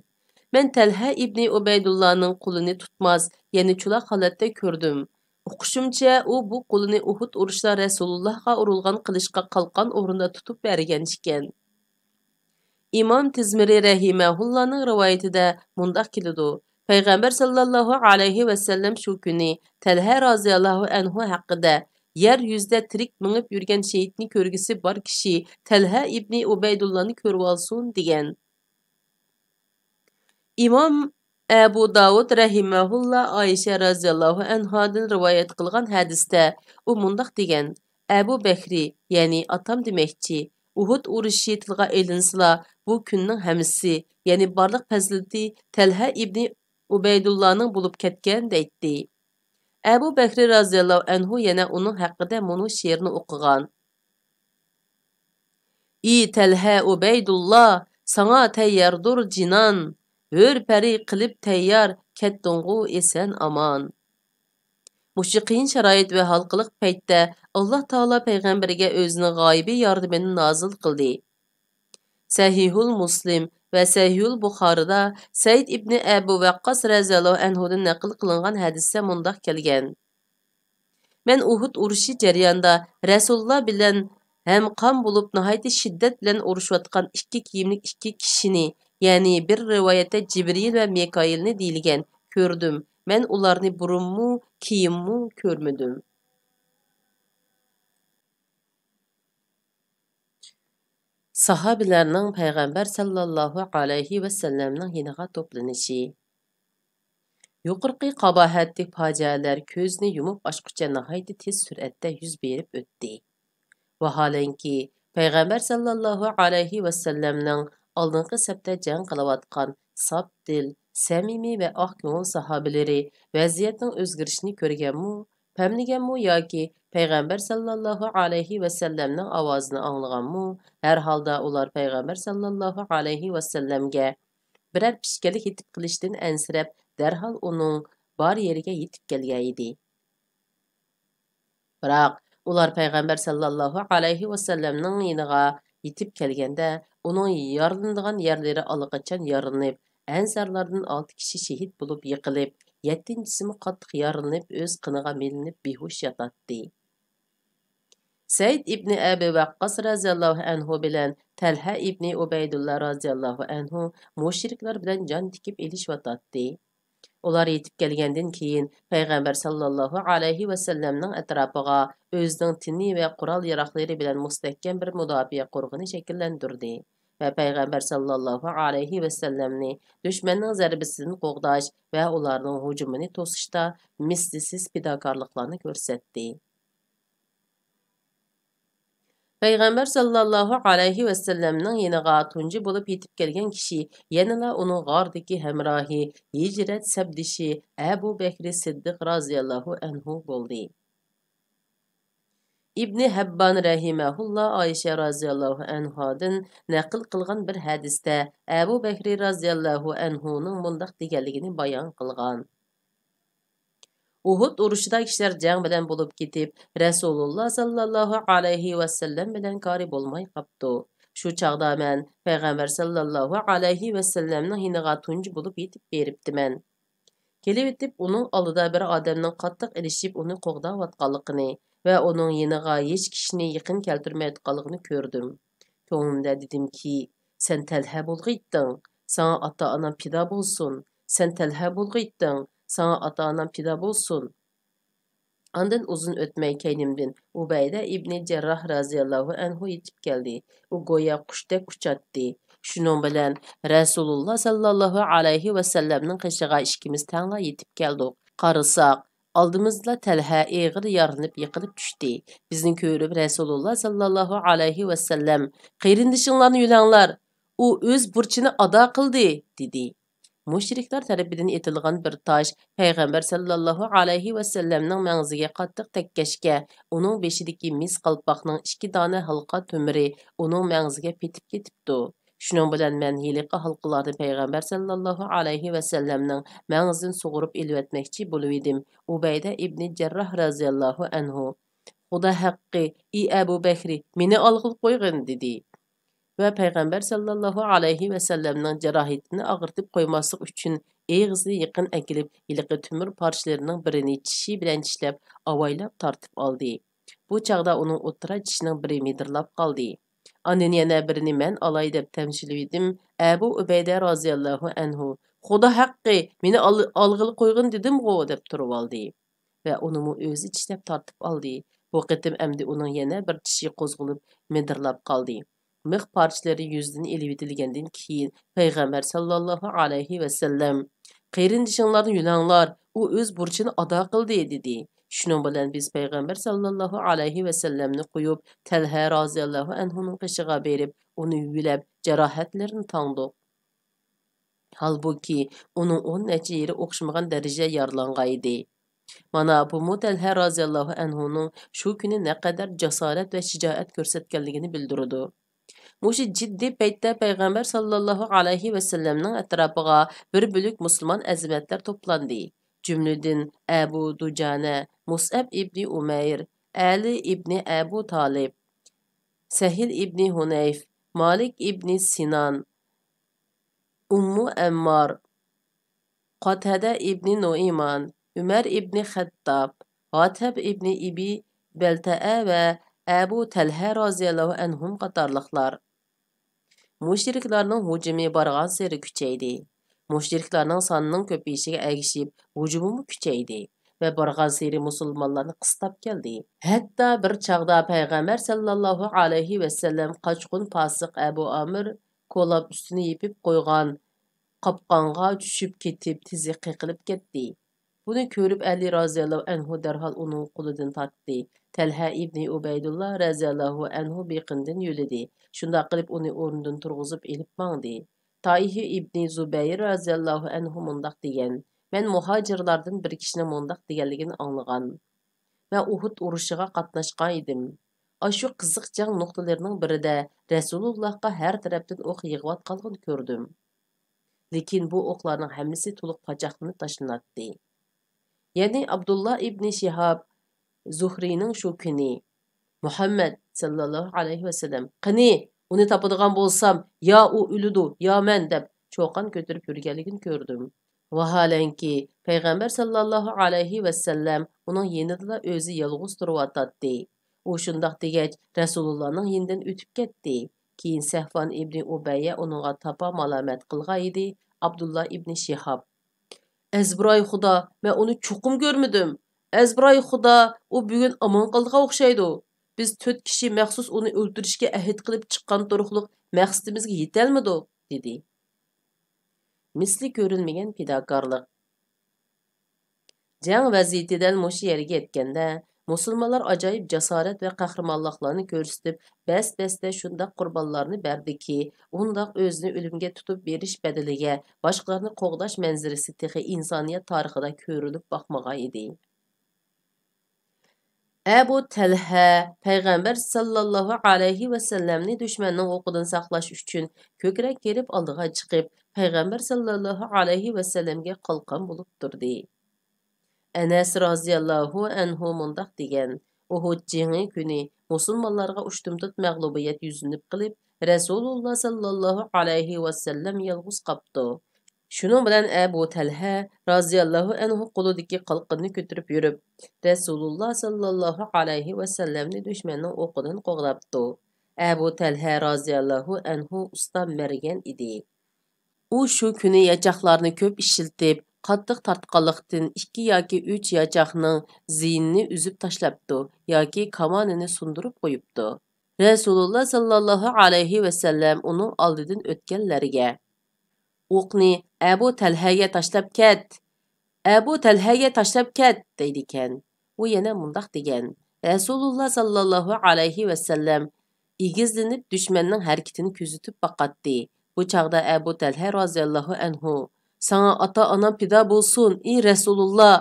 مەن تەلھە ئىبنى ئۇبەيدۇللانىڭ قولىنى تۇتماس، يەنى چولاق ھالەتتە كۆردۈم. ئۇقۇشۇمچە، ئۇ بۇ قولىنى ئۇھۇد ئۇرۇشىدا رەسۇلۇللاھقا ئۇرۇلغان قىلىچقا قالقان ئورنىدا تۇتۇپ بەرگەن ئىكەن. ئىمام تىزمىرى رەھىمەھۇللانىڭ رىۋايىتىدە مۇنداق كېلىدۇ، پەيغەمبەر ساللاللاھۇ ئەلەيھى ۋەسەللەم شۇ كۈنى تەلھە رازىياللاھۇ ئەنھۇ ھەققىدە، يەر يۈزىدە تىرىك مېڭىپ يۈرگەن شېھىتنى كۆرگۈسى بار كىشى تەلھە ئىبنى ئۇبەيدۇللانى كۆرۈۋالسۇن، دېگەن. ئىمام ئەبۇ داۋۇد رەھىمەھۇللا ئائىشە رازىياللاھۇ ئەنھادىن رىۋايەت قىلغان ھەدىستە ئۇ مۇنداق دېگەن، ئەبۇ بەكرى، يەنى ئاتام دېمەكچى، ئۇھۇد ئۇرۇشى تىلغا ئېلىنسىلا، بۇ كۈننىڭ ھەممىسى، يەنى بارلىق پەزىلىتى تەلھە ئىبنى ئۇبەيدۇللانىڭ بولۇپ كەتكەن دەيتتى. ئەبۇ بەكرى رازىياللاھۇ ئەنھۇ يەنە ئۇنىڭ ھەققىدە مۇنۇ شېئىرنى ئوقۇغان: ئى تەلھە ئۇبەيدۇللا، ساڭا تەيياردۇر جىنان، ھۆر پەرى قىلىپ تەييار كەتتىڭغۇ ئېسەن-ئامان. مۇشۇ قىيىن شارائىت ۋە ھالقىلىق پەيتتە ئاللاھ تائالا پەيغەمبىرىگە ئۆزىنىڭ غايىبى ياردىمىنى نازىل قىلدى. سەھىھۇل مۇسلىم ۋە سەھىھۇل بۇخارىدا سەئىد ئىبنى ئەبۇ ۋەققاس رەزىياللاھۇ ئەنھۇدىن نەقىل قىلىنغان ھەدىستە مۇنداق كەلگەن: مەن ئۇھۇد ئۇرۇشى جەريانىدا رەسۇلۇللا بىلەن ھەمقام بولۇپ، ناھايىتى شىددەت بىلەن ئۇرۇشۇۋاتقان ئىككى كىيىملىك ئىككى كىشىنى، يەنى بىر رىۋايەتتە جىبرىئىل ۋە مىكائىلنى دېيىلگەن، كۆردۈم. مەن ئۇلارنى بۇرۇنمۇ، كېيىنمۇ كۆرمىدىم. ساھابىلەرنىڭ پەيغەمبەر ساللاللاھۇ ئەلەيھى ۋەسەللەمنىڭ يېنىغا توپلىنىشى. يۇقىرىقى قاباھەتلىك پاجىئەلەر كۆزنى يۇمۇپ ئاچقۇچە ناھايىتى تېز سۈرئەتتە يۈز بېرىپ ئۆتتى. ۋاھالەنكى، پەيغەمبەر ساللاللاھۇ ئەلەيھى ۋەسەللەمنىڭ ئالدىنقى سەپتە جەڭ قىلىۋاتقان ساپ دىل، سەمىمىي ۋە ئاق كۆڭۈل ساھابىلىرى ۋەزىيەتنىڭ ئۆزگىرىشىنى كۆرگەنمۇ، پەملىگەنمۇ ياكى پەيغەمبەر ساللاللاھۇ ئەلەيھى ۋەسەللەمنىڭ ئاۋازىنى ئاڭلىغانمۇ؟ ھەر ھالدا ئۇلار پەيغەمبەر ساللاللاھۇ ئەلەيھى ۋەسەللەمگە بىرەر پىشكەللىك يېتىپ قېلىشتىن ئەنسىرەپ، دەرھال ئۇنىڭ بار يېرىگە يېتىپ كەلگەن ئىدى. بىراق، ئۇلار پەيغەمبەر ساللاللاھۇ ئەلەيھى ۋەسەللەمنىڭ يېنىغا يېتىپ كەلگەندە، ئۇنىڭ يارىلىنىدىغان يەرلىرى ئاللىقاچان يارىلىنىپ، ئەنسارلاردىن ئالتە كىشى شېھىت بولۇپ يىقىلىپ، يەتتىنچىسىمۇ قاتتىق يارىلىنىپ، ئۆز قېنىغا مىلىنىپ بىھۇش ياتاتتى. سەئىد ئىبنى ئەبى ۋەققاس رەزىياللاھۇ ئەنھۇ بىلەن تەلھە ئىبنى ئۇبەيدۇللا رەزىياللاھۇ ئەنھۇ مۇشرىكلار بىلەن جان تىكىپ ئېلىشىۋاتاتتى. ئۇلار يېتىپ كەلگەندىن كېيىن، پەيغەمبەر ساللاللاھۇ ئەلەيھى ۋەسەللەمنىڭ ئەتراپىغا ئۆزىنىڭ تېنى ۋە قورال-ياراغلىرى بىلەن مۇستەھكەم بىر مۇداپىئە قورغىنى شەكىللەندۈردى ۋە پەيغەمبەر ساللاللاھۇ ئەلەيھى ۋەسەللەمنى دۈشمەننىڭ زەربىسىدىن قوغداش ۋە ئۇلارنىڭ ھۇجۇمىنى توسۇشتا مىسلىسىز پىداكارلىقلارنى كۆرسەتتى. پەيغەمبەر ساللاللاھۇ ئەلەيھى ۋەسەللەمنىڭ يېنىغا تۇنجى بولۇپ يېتىپ كەلگەن كىشى يەنىلا ئۇنىڭ غاردىكى ھەمراھى، ھىجرەت سەپدىشى ئەبۇ بەكرى سىددىق رازىياللاھۇ ئەنھۇ بولدى. ئىبنى ھەببان رەھىمەھۇللا ئائىشە رازىياللاھۇ ئەنھادىن نەقىل قىلغان بىر ھەدىستە ئەبۇ بەكرى رازىياللاھۇ ئەنھۇنىڭ مۇنداق دېگەنلىكىنى بايان قىلغان. ئۇھۇد ئۇرۇشىدا كىشىلەر جەڭ بىلەن بولۇپ كېتىپ، رەسۇلۇللا ساللاللاھۇ ئەلەيھى ۋەسەللەم بىلەن كارى بولماي قاپتۇ. شۇ چاغدا مەن پەيغەمبەر ساللاللاھۇ ئەلەيھى ۋەسەللەمنىڭ يېنىغا تۇنجى بولۇپ يېتىپ بېرىپتىمەن. كېلىۋېتىپ، ئۇنىڭ ئالدىدا بىر ئادەمنىڭ قاتتىق ئېلىشىپ ئۇنى قوغداۋاتقانلىقىنى ۋە ئۇنىڭ يېنىغا ھېچ كىشىنى يېقىن كەلتۈرمەيۋاتقانلىقىنى كۆردۈم. كۆڭلۈمدە دېدىمكى، سەن تەلھە بولغىيتتىڭ، ساڭا ئاتا-ئانام پىدا بولسۇن، سەن تەلھە بولغىيتتىڭ، ساڭا ئاتا-ئانام پىدا بولسۇن. ئاندىن ئۇزۇن ئۆتمەي كەينىمدىن ئۇبەيدە ئىبنى جەرراھ رازىياللاھۇ ئەنھۇ يېتىپ كەلدى. ئۇ گويا قۇشتەك ئۇچاتتى. شۇنىڭ بىلەن رەسۇلۇللا ساللاللاھۇ ئەلەيھى ۋەسەللەمنىڭ قېشىغا ئىككىمىز تەڭلا يېتىپ كەلدۇق. قارىساق، ئالدىمىزدىلا تەلھە ئېغىر يارىلىنىپ يىقىلىپ چۈشتى. بىزنى كۆرۈپ رەسۇلۇللا ساللاللاھۇ ئەلەيھى ۋەسەللەم، «قېرىندىشىڭلارنى يۆلەڭلار، ئۇ ئۆز بۇرچىنى ئادا قىلدى» دېدى. مۇشرىكلار تەرىپىدىن ئېتىلغان بىر تاش پەيغەمبەر ساللاللاھۇ ئەلەيھى ۋەسەللەمنىڭ مەڭزىگە قاتتىق تەگكەچكە، ئۇنىڭ بېشىدىكى مىس قالپاقنىڭ ئىككى دانە ھالقا تۆمۈرى ئۇنىڭ مەڭزىگە پېتىپ كېتىپتۇ. شۇنىڭ بىلەن مەن ھېلىقى ھالقىلارنى پەيغەمبەر ساللاللاھۇ ئەلەيھى ۋەسەللەمنىڭ مەڭزىدىن سۇغۇرۇپ ئېلىۋەتمەكچى بولۇۋىدىم. ئۇبەيدە ئىبنى جەرراھ رازىياللاھۇ ئەنھۇ، «خۇدا ھەققى، ئى ئەبۇ بەكرى، مېنى ئالغىلى قويغىن» دېدى. ۋە پەيغەمبەر ساللاللاھۇ ئەلەيھى ۋەسەللەمنىڭ جاراھىتىنى ئاغرىتىپ قويماسلىق ئۈچۈن، ئېغىزىنى يېقىن ئەكېلىپ، ھېلىقى تۆمۈر پارچىلىرىنىڭ بىرىنى چىشى بىلەن چىشلەپ، ئاۋايلاپ تارتىپ ئالدى. بۇ چاغدا ئۇنىڭ ئوتتۇرا چىشىنىڭ بىرى مىدىرلاپ قالدى. ئاندىن يەنە بىرىنى مەن ئالاي دەپ تەمشىلىۋىدىم، ئەبۇ ئۇبەيدە رازىياللاھۇ ئەنھۇ، «خۇدا ھەققى، مېنى ئال-، ئالغىلى قويغىن دېدىمغۇ» دەپ تۇرۇۋالدى. ۋە ئۇنىمۇ ئۆزى چىشلەپ تارتىپ ئالدى. بۇ قېتىم ئەمدى ئۇنىڭ يەنە بىر چىشى قوزغىلىپ، مىدىرلاپ قالدى. مىخ پارچىلىرى يۈزىدىن ئېلىۋېتىلگەندىن كېيىن، پەيغەمبەر ساللاللاھۇ ئەلەيھى ۋەسەللەم، «قېرىندىشىڭلارنى يۆلەڭلار، ئۇ ئۆز بۇرچىنى ئادا قىلدى» دېدى. شۇنىڭ بىلەن بىز پەيغەمبەر ساللاللاھۇ ئەلەيھى ۋەسەللەمنى قويۇپ، تەلھە رازىياللاھۇ ئەنھۇنىڭ قېشىغا بېرىپ، ئۇنى يۆلەپ، جاراھەتلىرىنى تاڭدۇق. ھالبۇكى، ئۇنىڭ ئون نەچچە يېرى ئوخشىمىغان دەرىجىدە يارىلانغان ئىدى. مانا بۇمۇ تەلھە رازىياللاھۇ ئەنھۇنىڭ شۇ كۈنى نەقەدەر جاسارەت ۋە شىجائەت كۆرسەتكەنلىكىنى بىلدۈرىدۇ. مۇشۇ جىددىي پەيتتە پەيغەمبەر ساللاللاھۇ ئەلەيھى ۋەسەللەمنىڭ ئەتراپىغا بىر بۆلەك مۇسۇلمان ئەزىمەتلەر توپلاندى. جۈملىدىن ئەبۇ دۇجانە، مۇسئەب ئىبنى ئۇمەير، ئەلى ئىبنى ئەبۇ تالىپ، سەھىل ئىبنى ھۇنەيف، مالىك ئىبنى سىنان، ئۇممۇ ئەممار، قاتادە ئىبنى نۇئىمان، ئۆمەر ئىبنى خەتتاب، ھاتەب ئىبنى ئىبى بەلتەئە ۋە ئەبۇ تەلھە رازىياللاھۇ ئەنھۇم قاتارلىقلار. مۇشرىكلارنىڭ ھۇجۇمى بارغانسېرى كۈچەيدى. مۇشرىكلارنىڭ سانىنىڭ كۆپىيىشىگە ئەگىشىپ، ھۇجۇمىمۇ كۈچەيدى ۋە بارغانسېرى مۇسۇلمانلارنى قىستاپ كەلدى. ھەتتا بىر چاغدا پەيغەمبەر ساللاللاھۇ ئەلەيھى ۋەسەللەم قاچقۇن پاسىق ئەبۇ ئامىر كولاب ئۈستىنى يېپىپ قويغان قاپقانغا چۈشۈپ كېتىپ، تىزى قېقىلىپ كەتتى. بۇنى كۆرۈپ، ئەلى رازىياللاھۇ ئەنھۇ دەرھال ئۇنىڭ قولىدىن تارتتى. تەلھە ئىبنى ئۇبەيدۇللا رازىياللاھۇ ئەنھۇ بېقىندىن يۆلىدى. شۇنداق قىلىپ، ئۇنى ئورنىدىن تۇرغۇزۇپ ئېلىپ ماڭدى. تايھى ئىبنى زۇبەير رازىياللاھۇ ئەنھۇ مۇنداق دېگەن: مەن مۇھاجىرلاردىن بىر كىشىنىڭ مۇنداق دېگەنلىكىنى ئاڭلىغان. مەن ئۇھۇد ئۇرۇشىغا قاتناشقان ئىدىم. ئاشۇ قىزىق جەڭ نۇقتىلىرىنىڭ بىرىدە رەسۇلۇللاھقا ھەر تەرەپتىن ئوق يېغىۋاتقانلىقىنى كۆردۈم. لېكىن بۇ ئوقلارنىڭ ھەممىسى تولۇق پاچاقلىنىپ تاشلىناتتى. يەنى ئابدۇللا ئىبنى شىھاب زۇھرىنىڭ شۇ كۈنى: «مۇھەممەد ساللاللاھۇ ئەلەيھى ۋەسەللەم، قېنى، ئۇنى تاپىدىغان بولسام، يا ئۇ ئۆلىدۇ، يا مەن» دەپ، چۇقان كۆتۈرۈپ يۈرگەنلىكىنى كۆردۈم. ۋاھالەنكى، پەيغەمبەر ساللاللاھۇ ئەلەيھى ۋەسەللەم ئۇنىڭ يېنىدىلا ئۆزى يالغۇز تۇرۇۋاتاتتى. ئۇ شۇنداق دېگەچ، رەسۇلۇللانىڭ يېنىدىن ئۆتۈپ كەتتى. كېيىن سەھۋان ئىبنى ئۇبەييە ئۇنىڭغا تاپا مالامەت قىلغان ئىدى. ئابدۇللا ئىبنى شىھاب: «ئەزبىراي خۇدا، مەن ئۇنى چوقۇم كۆرمىدىم. ئەزبىراي خۇدا، ئۇ بۈگۈن ئامان قالىدىغان ئوخشايدۇ. بىز تۆت كىشى مەخسۇس ئۇنى ئۆلتۈرۈشكە ئەھد قىلىپ چىققان تۇرۇقلۇق مەقسىتىمىزگە يېتەلمىدۇق» دېدى. مىسلى كۆرۈلمىگەن پىداكارلىق. جەڭ ۋەزىيىتى دەل مۇشۇ يەرگە يەتكەندە، مۇسۇلمانلار ئاجايىپ جاسارەت ۋە قەھرىمانلىقلارنى كۆرسىتىپ، بەس-بەستە شۇنداق قۇربانلارنى بەردىكى، ئۇنداق ئۆزىنى ئۆلۈمگە تۇتۇپ بېرىش بەدىلىگە باشقىلارنى قوغداش مەنزىرىسى تېخى ئىنسانىيەت تارىخىدا كۆرۈلۈپ باقمىغان ئىدى. ئەبۇ تەلھە پەيغەمبەر ساللاللاھۇ ئەلەيھى ۋەسەللەمنى دۈشمەننىڭ ئوقىدىن ساقلاش ئۈچۈن كۆكرەك كېرىپ ئالدىغا چىقىپ، پەيغەمبەر ساللاللاھۇ ئەلەيھى ۋەسەللەمگە قالقان بولۇپ تۇردى. ئەنەس رازىياللاھۇ ئەنھۇ مۇنداق دېگەن: «ئۇھۇد جېڭى كۈنى مۇسۇلمانلارغا ئۇشتۇمتۇت مەغلۇبىيەت يۈزلىنىپ قېلىپ، رەسۇلۇللا ساللاللاھۇ ئەلەيھى ۋەسەللەم يالغۇز قاپتۇ. شۇنىڭ بىلەن ئەبۇ تەلھە رازىياللاھۇ ئەنھۇ قولىدىكى قالقىننى كۆتۈرۈپ يۈرۈپ، رەسۇلۇللا ساللاللاھۇ ئەلەيھى ۋەسەللەمنى دۈشمەننىڭ ئوقىدىن قوغداپتۇ.» ئەبۇ تەلھە رازىياللاھۇ ئەنھۇ ئۇستا مەرگەن ئىدى. ئۇ شۇ كۈنى ياچاقلارنى كۆپ ئىشلىتىپ، قاتتىق تارتقانلىقتىن ئىككى ياكى ئۈچ ياچاقنىڭ زىيىنىنى ئۈزۈپ تاشلاپتۇ ياكى كامانىنى سۇندۇرۇپ قويۇپتۇ. رەسۇلۇللا ساللاللاھۇ ئەلەيھى ۋەسەللەم ئۇنىڭ ئالدىدىن ئۆتكەنلەرگە: «ئوقنى ئەبۇ تەلھەگە تاشلاپ كەت! ئەبۇ تەلھەگە تاشلاپ كەت!» دەيدىكەن. ئۇ يەنە مۇنداق دېگەن: رەسۇلۇللا ساللاللاھۇ ئەلەيھى ۋەسەللەم ئېگىزلىنىپ دۈشمەننىڭ ھەرىكىتىنى كۆزىتىپ باقاتتى. بۇ چاغدا ئەبۇ تەلھە رازىياللاھۇ ئەنھۇ: «ساڭا ئاتا-ئانام پىدا بولسۇن، ئى رەسۇلۇللا!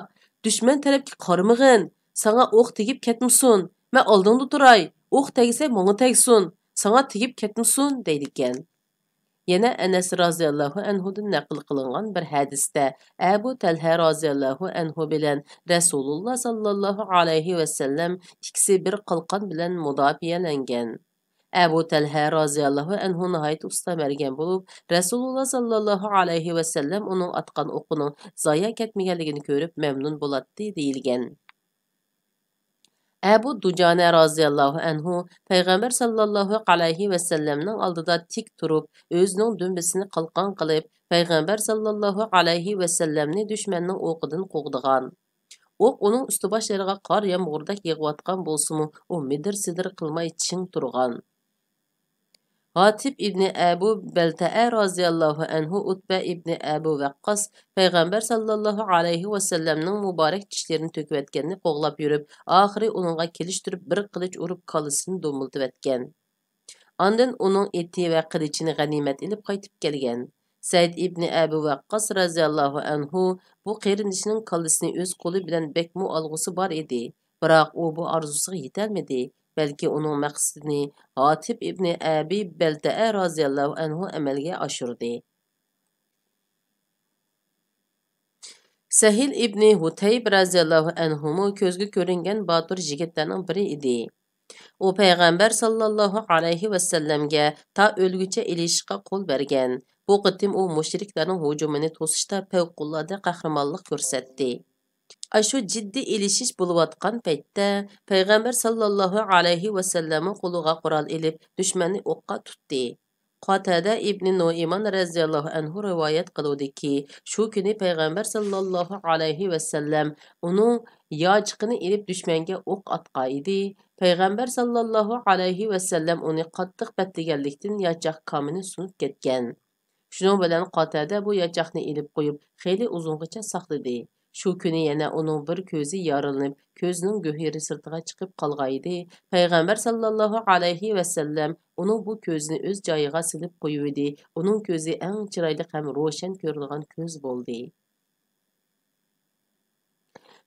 دۈشمەن تەرەپكە قارىمىغىن! ساڭا ئوق تېگىپ كەتمىسۇن! مەن ئالدىڭدا تۇراي! ئوق تەگسە ماڭا تەگسۇن! ساڭا تېگىپ كەتمىسۇن!» دەيدىكەن. يەنە ئەنەس رازىياللاھۇ ئەنھۇدىن نەقىل قىلىنغان بىر ھەدىستە، ئەبۇ تەلھە رازىياللاھۇ ئەنھۇ بىلەن رەسۇلۇللا ساللاللاھۇ ئەلەيھى ۋەسەللەم ئىككىسى بىر قالقان بىلەن مۇداپىئەلەنگەن. ئەبۇ تەلھە رازىياللاھۇ ئەنھۇ ناھايىتى ئۇستا مەرگەن بولۇپ، رەسۇلۇللا ساللاللاھۇ ئەلەيھى ۋەسەللەم ئۇنىڭ ئاتقان ئوقىنىڭ زايا كەتمىگەنلىكىنى كۆرۈپ مەمنۇن بولاتتى، دېيىلگەن. ئەبۇ دۇجانە رازىياللاھۇ ئەنھۇ پەيغەمبەر ساللاللاھۇ ئەلەيھى ۋەسەللەمنىڭ ئالدىدا تىك تۇرۇپ، ئۆزىنىڭ دۈمبىسىنى قالقان قىلىپ، پەيغەمبەر ساللاللاھۇ ئەلەيھى ۋەسەللەمنى دۈشمەننىڭ ئوقىدىن قوغدىغان. ئوق ئۇنىڭ ئۈستى باشلىرىغا قار يامغۇرىدەك يېغىۋاتقان بولسىمۇ، ئۇ مىدىر-سىدىر قىلماي چىڭ تۇرغان. ھاتىب ئىبنى ئەبۇ بەلتەئە رازىياللاھۇ ئەنھۇ ئۇتبە ئىبنى ئەبۇ ۋەققاس پەيغەمبەر ساللاللاھۇ ئەلەيھى ۋەسەللەمنىڭ مۇبارەك چىشلىرىنى تۆكۈۋەتكەننى قوغلاپ يۈرۈپ، ئاخىرى ئۇنىڭغا كېلىشتۈرۈپ بىر قىلىچ ئۇرۇپ كاللىسىنى دومىلىتىۋەتكەن. ئاندىن ئۇنىڭ ئېتى ۋە قىلىچىنى غەنىيمەت ئېلىپ قايتىپ كەلگەن. سەئىد ئىبنى ئەبۇ ۋەققاس رەزىياللاھۇ ئەنھۇ بۇ قېرىندىشىنىڭ كاللىسىنى ئۆز قولى بىلەن بەكمۇ ئالغۇسى بار ئىدى. بىراق ئۇ بۇ ئارزۇسىغا يېتەلمىدى، بەلكى ئۇنىڭ مەقسىتىنى ھاتىپ ئىبنى ئەبى بەلتەئە رەزىياللاھۇ ئەنھۇ ئەمەلگە ئاشۇردى. سەھىل ئىبنى ھۇتەيب رەزىياللاھۇ ئەنھۇمۇ كۆزگە كۆرۈنگەن باتۇر يىگىتلەرنىڭ بىرى ئىدى. ئۇ پەيغەمبەر ساللاللاھۇ ئەلەيھى ۋەسەللەمگە تا ئۆلگۈچە ئېلىشىشقا قول بەرگەن. بۇ قېتىم ئۇ مۇشرىكلارنىڭ ھۇجۇمىنى توسۇشتا پەۋقۇلئاددە قەھرىمانلىق كۆرسەتتى. ئاشۇ جىددىي ئېلىشىش بولۇۋاتقان پەيتتە، پەيغەمبەر ساللاللاھۇ ئەلەيھى ۋەسەللەممۇ قولىغا قورال ئېلىپ، دۈشمەننى ئوققا تۇتتى. قاتادە ئىبنى نۇئىمان رەزىياللاھۇ ئەنھۇ رىۋايەت قىلىۋىدىكى، شۇ كۈنى پەيغەمبەر ساللاللاھۇ ئەلەيھى ۋەسەللەم ئۇنىڭ ياچىقىنى ئېلىپ دۈشمەنگە ئوق ئاتقان ئىدى. پەيغەمبەر ساللاللاھۇ ئەلەيھى ۋەسەللەم ئۇنى قاتتىق بەتلىگەنلىكتىن، ياچاق كامىنى سۇنۇپ كەتكەن. شۇنىڭ بىلەن قاتادە بۇ ياچاقنى ئېلىپ قويۇپ، خېلى ئۇزۇنغىچە ساقلىدى. شۇ كۈنى يەنە ئۇنىڭ بىر كۆزى يارىلىنىپ، كۆزىنىڭ گۆھىرى سىرتىغا چىقىپ قالغانىدى. پەيغەمبەر ساللاللاھۇ ئەلەيھى ۋەسەللەم ئۇنىڭ بۇ كۆزىنى ئۆز جايىغا سېلىپ قويۇۋىدى. ئۇنىڭ كۆزى ئەڭ چىرايلىق ھەم روشەن كۆرىدىغان كۆز بولدى.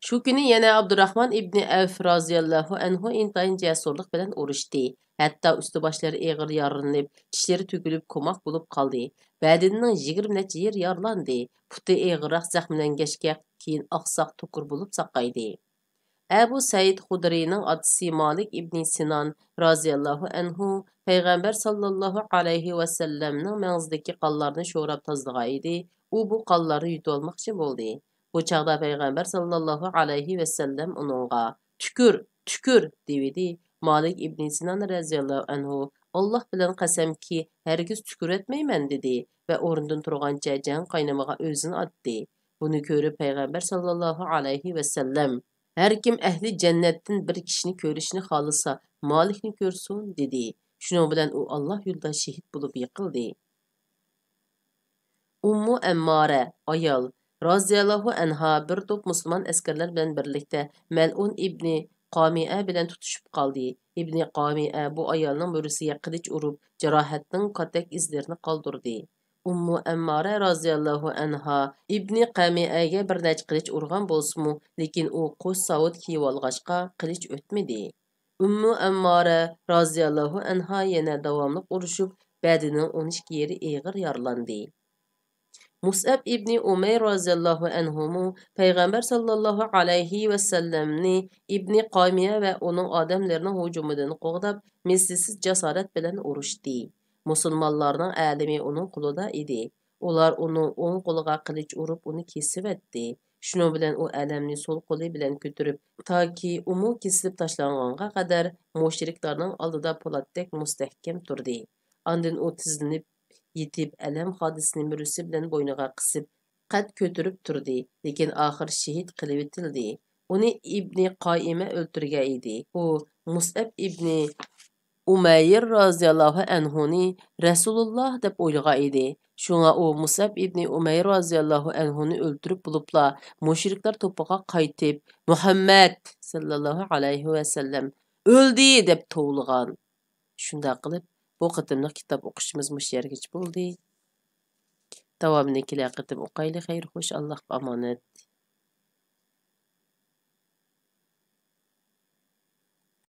شۇ كۈنى يەنە ئابدۇراخمان ئىبنى ئەۋف رازىياللاھۇ ئەنھۇ ئىنتايىن جەسۇرلۇق بىلەن ئۇرۇشتى. ھەتتا ئۈستى-باشلىرى ئېغىر يارىلىنىپ، چىشلىرى تۆكۈلۈپ، كوماق بولۇپ قالدى. بەدىنىنىڭ يىگىرمە نەچچە يېرى يارىلاندى. پۇتى ئېغىرراق زەخىملەنگەچكە، كېيىن ئاقساق توكۇر بولۇپ ساقايدى. ئەبۇ سەئىد خۇدرىينىڭ ئاتىسى مالىك ئىبنى سىنان رازىياللاھۇ ئەنھۇ پەيغەمبەر ساللاللاھۇ ئەلەيھى ۋەسەللەمنىڭ مەڭزىدىكى قانلارنى شوراپ تازىلىغان ئىدى. ئۇ بۇ قانلارنى يۇتۇۋالماقچى بولدى. بۇ چاغدا پەيغەمبەر ساللاللاھۇ ئەلەيھى ۋەسەللەم ئۇنىڭغا، «تۈكۈر، تۈكۈر!» دېۋىدى. مالىك ئىبنى سىنان رەزىياللاھۇ ئەنھۇ، «ئاللاھ بىلەن قەسەمكى، ھەرگىز تۈكۈرۈۋەتمەيمەن» دېدى ۋە ئورنىدىن تۇرغانچە جەڭ قاينىمىغا ئۆزىنى ئاتتى. بۇنى كۆرۈپ پەيغەمبەر ساللاللاھۇ ئەلەيھى ۋەسەللەم، «ھەر كىم ئەھلى جەننەتتىن بىر كىشىنى كۆرۈشنى خالىسا، مالىكنى كۆرسۇن» دېدى. شۇنىڭ بىلەن ئۇ ئاللاھ يولىدا شېھىت بولۇپ يىقىلدى. ئۇممۇ ئەممارە، ئايال، رازىياللاھۇ ئەنھا بىر توپ مۇسۇلمان ئەسكەرلەر بىلەن بىرلىكتە مەلئۇن ئىبنى قامىئە بىلەن تۇتۇشۇپ قالدى. ئىبنى قامىئە بۇ ئايالنىڭ مۈرىسىگە قىلىچ ئۇرۇپ، جاراھەتنىڭ كاتەك ئىزلىرىنى قالدۇردى. ئۇممۇ ئەممارە رازىياللاھۇ ئەنھا ئىبنى قامىئەگە بىر نەچچە قىلىچ ئۇرغان بولسىمۇ، لېكىن ئۇ قوش ساۋۇت كىيىۋالغاچقا، قىلىچ ئۆتمىدى. ئۇممۇ ئەممارە رازىياللاھۇ ئەنھا يەنە داۋاملىق ئۇرۇشۇپ، بەدىنىنىڭ ئون ئىككى يېرى ئېغىر يارىلاندى. مۇسئەب ئىبنى ئۇمەير رازىياللاھۇ ئەنھۇمۇ پەيغەمبەر ساللاللاھۇ ئەلەيھى ۋەسەللەمنى ئىبنى قامىيە ۋە ئۇنىڭ ئادەملىرىنىڭ ھۇجۇمىدىن قوغداپ، مىسلىسىز جاسارەت بىلەن ئۇرۇشتى. مۇسۇلمانلارنىڭ ئەلىمى ئۇنىڭ قولىدا ئىدى. ئۇلار ئۇنىڭ ئوڭ قولىغا قىلىچ ئۇرۇپ، ئۇنى كېسىۋەتتى. شۇنىڭ بىلەن ئۇ ئەلەمنى سول قولى بىلەن كۆتۈرۈپ، تاكى ئۇمۇ كېسىلىپ تاشلانغانغا قەدەر مۇشرىكلارنىڭ ئالدىدا پولاتتەك مۇستەھكەم تۇردى. ئاندىن ئۇ تىزلىنىپ يېتىپ، ئەلەم خادىسىنى مۈرىسى بىلەن بوينىغا قىسىپ، قەد كۆتۈرۈپ تۇردى، لېكىن ئاخىر شېھىت قىلىۋېتىلدى. ئۇنى ئىبنى قائىمە ئۆلتۈرگەن ئىدى. ئۇ مۇسئەب ئىبنى ئۇمەير رازىياللاھۇ ئەنھۇنى رەسۇلۇللاھ دەپ ئويلىغان ئىدى. شۇڭا ئۇ مۇسئەب ئىبنى ئۇمەير رازىياللاھۇ ئەنھۇنى ئۆلتۈرۈپ بولۇپلا، مۇشرىكلار توپىغا قايتىپ، «مۇھەممەد ساللاللاھۇ ئەلەيھى ۋەسەللەم ئۆلدى!» دەپ توۋلىغان. شۇنداق قىلىپ، بۇ قېتىملىق كىتاب ئوقۇشىمىز مۇشۇ يەرگىچە بولدى. داۋامىنى كېلەر قېتىم ئوقايلى. خەير خوش، ئاللاھقا ئامانەت.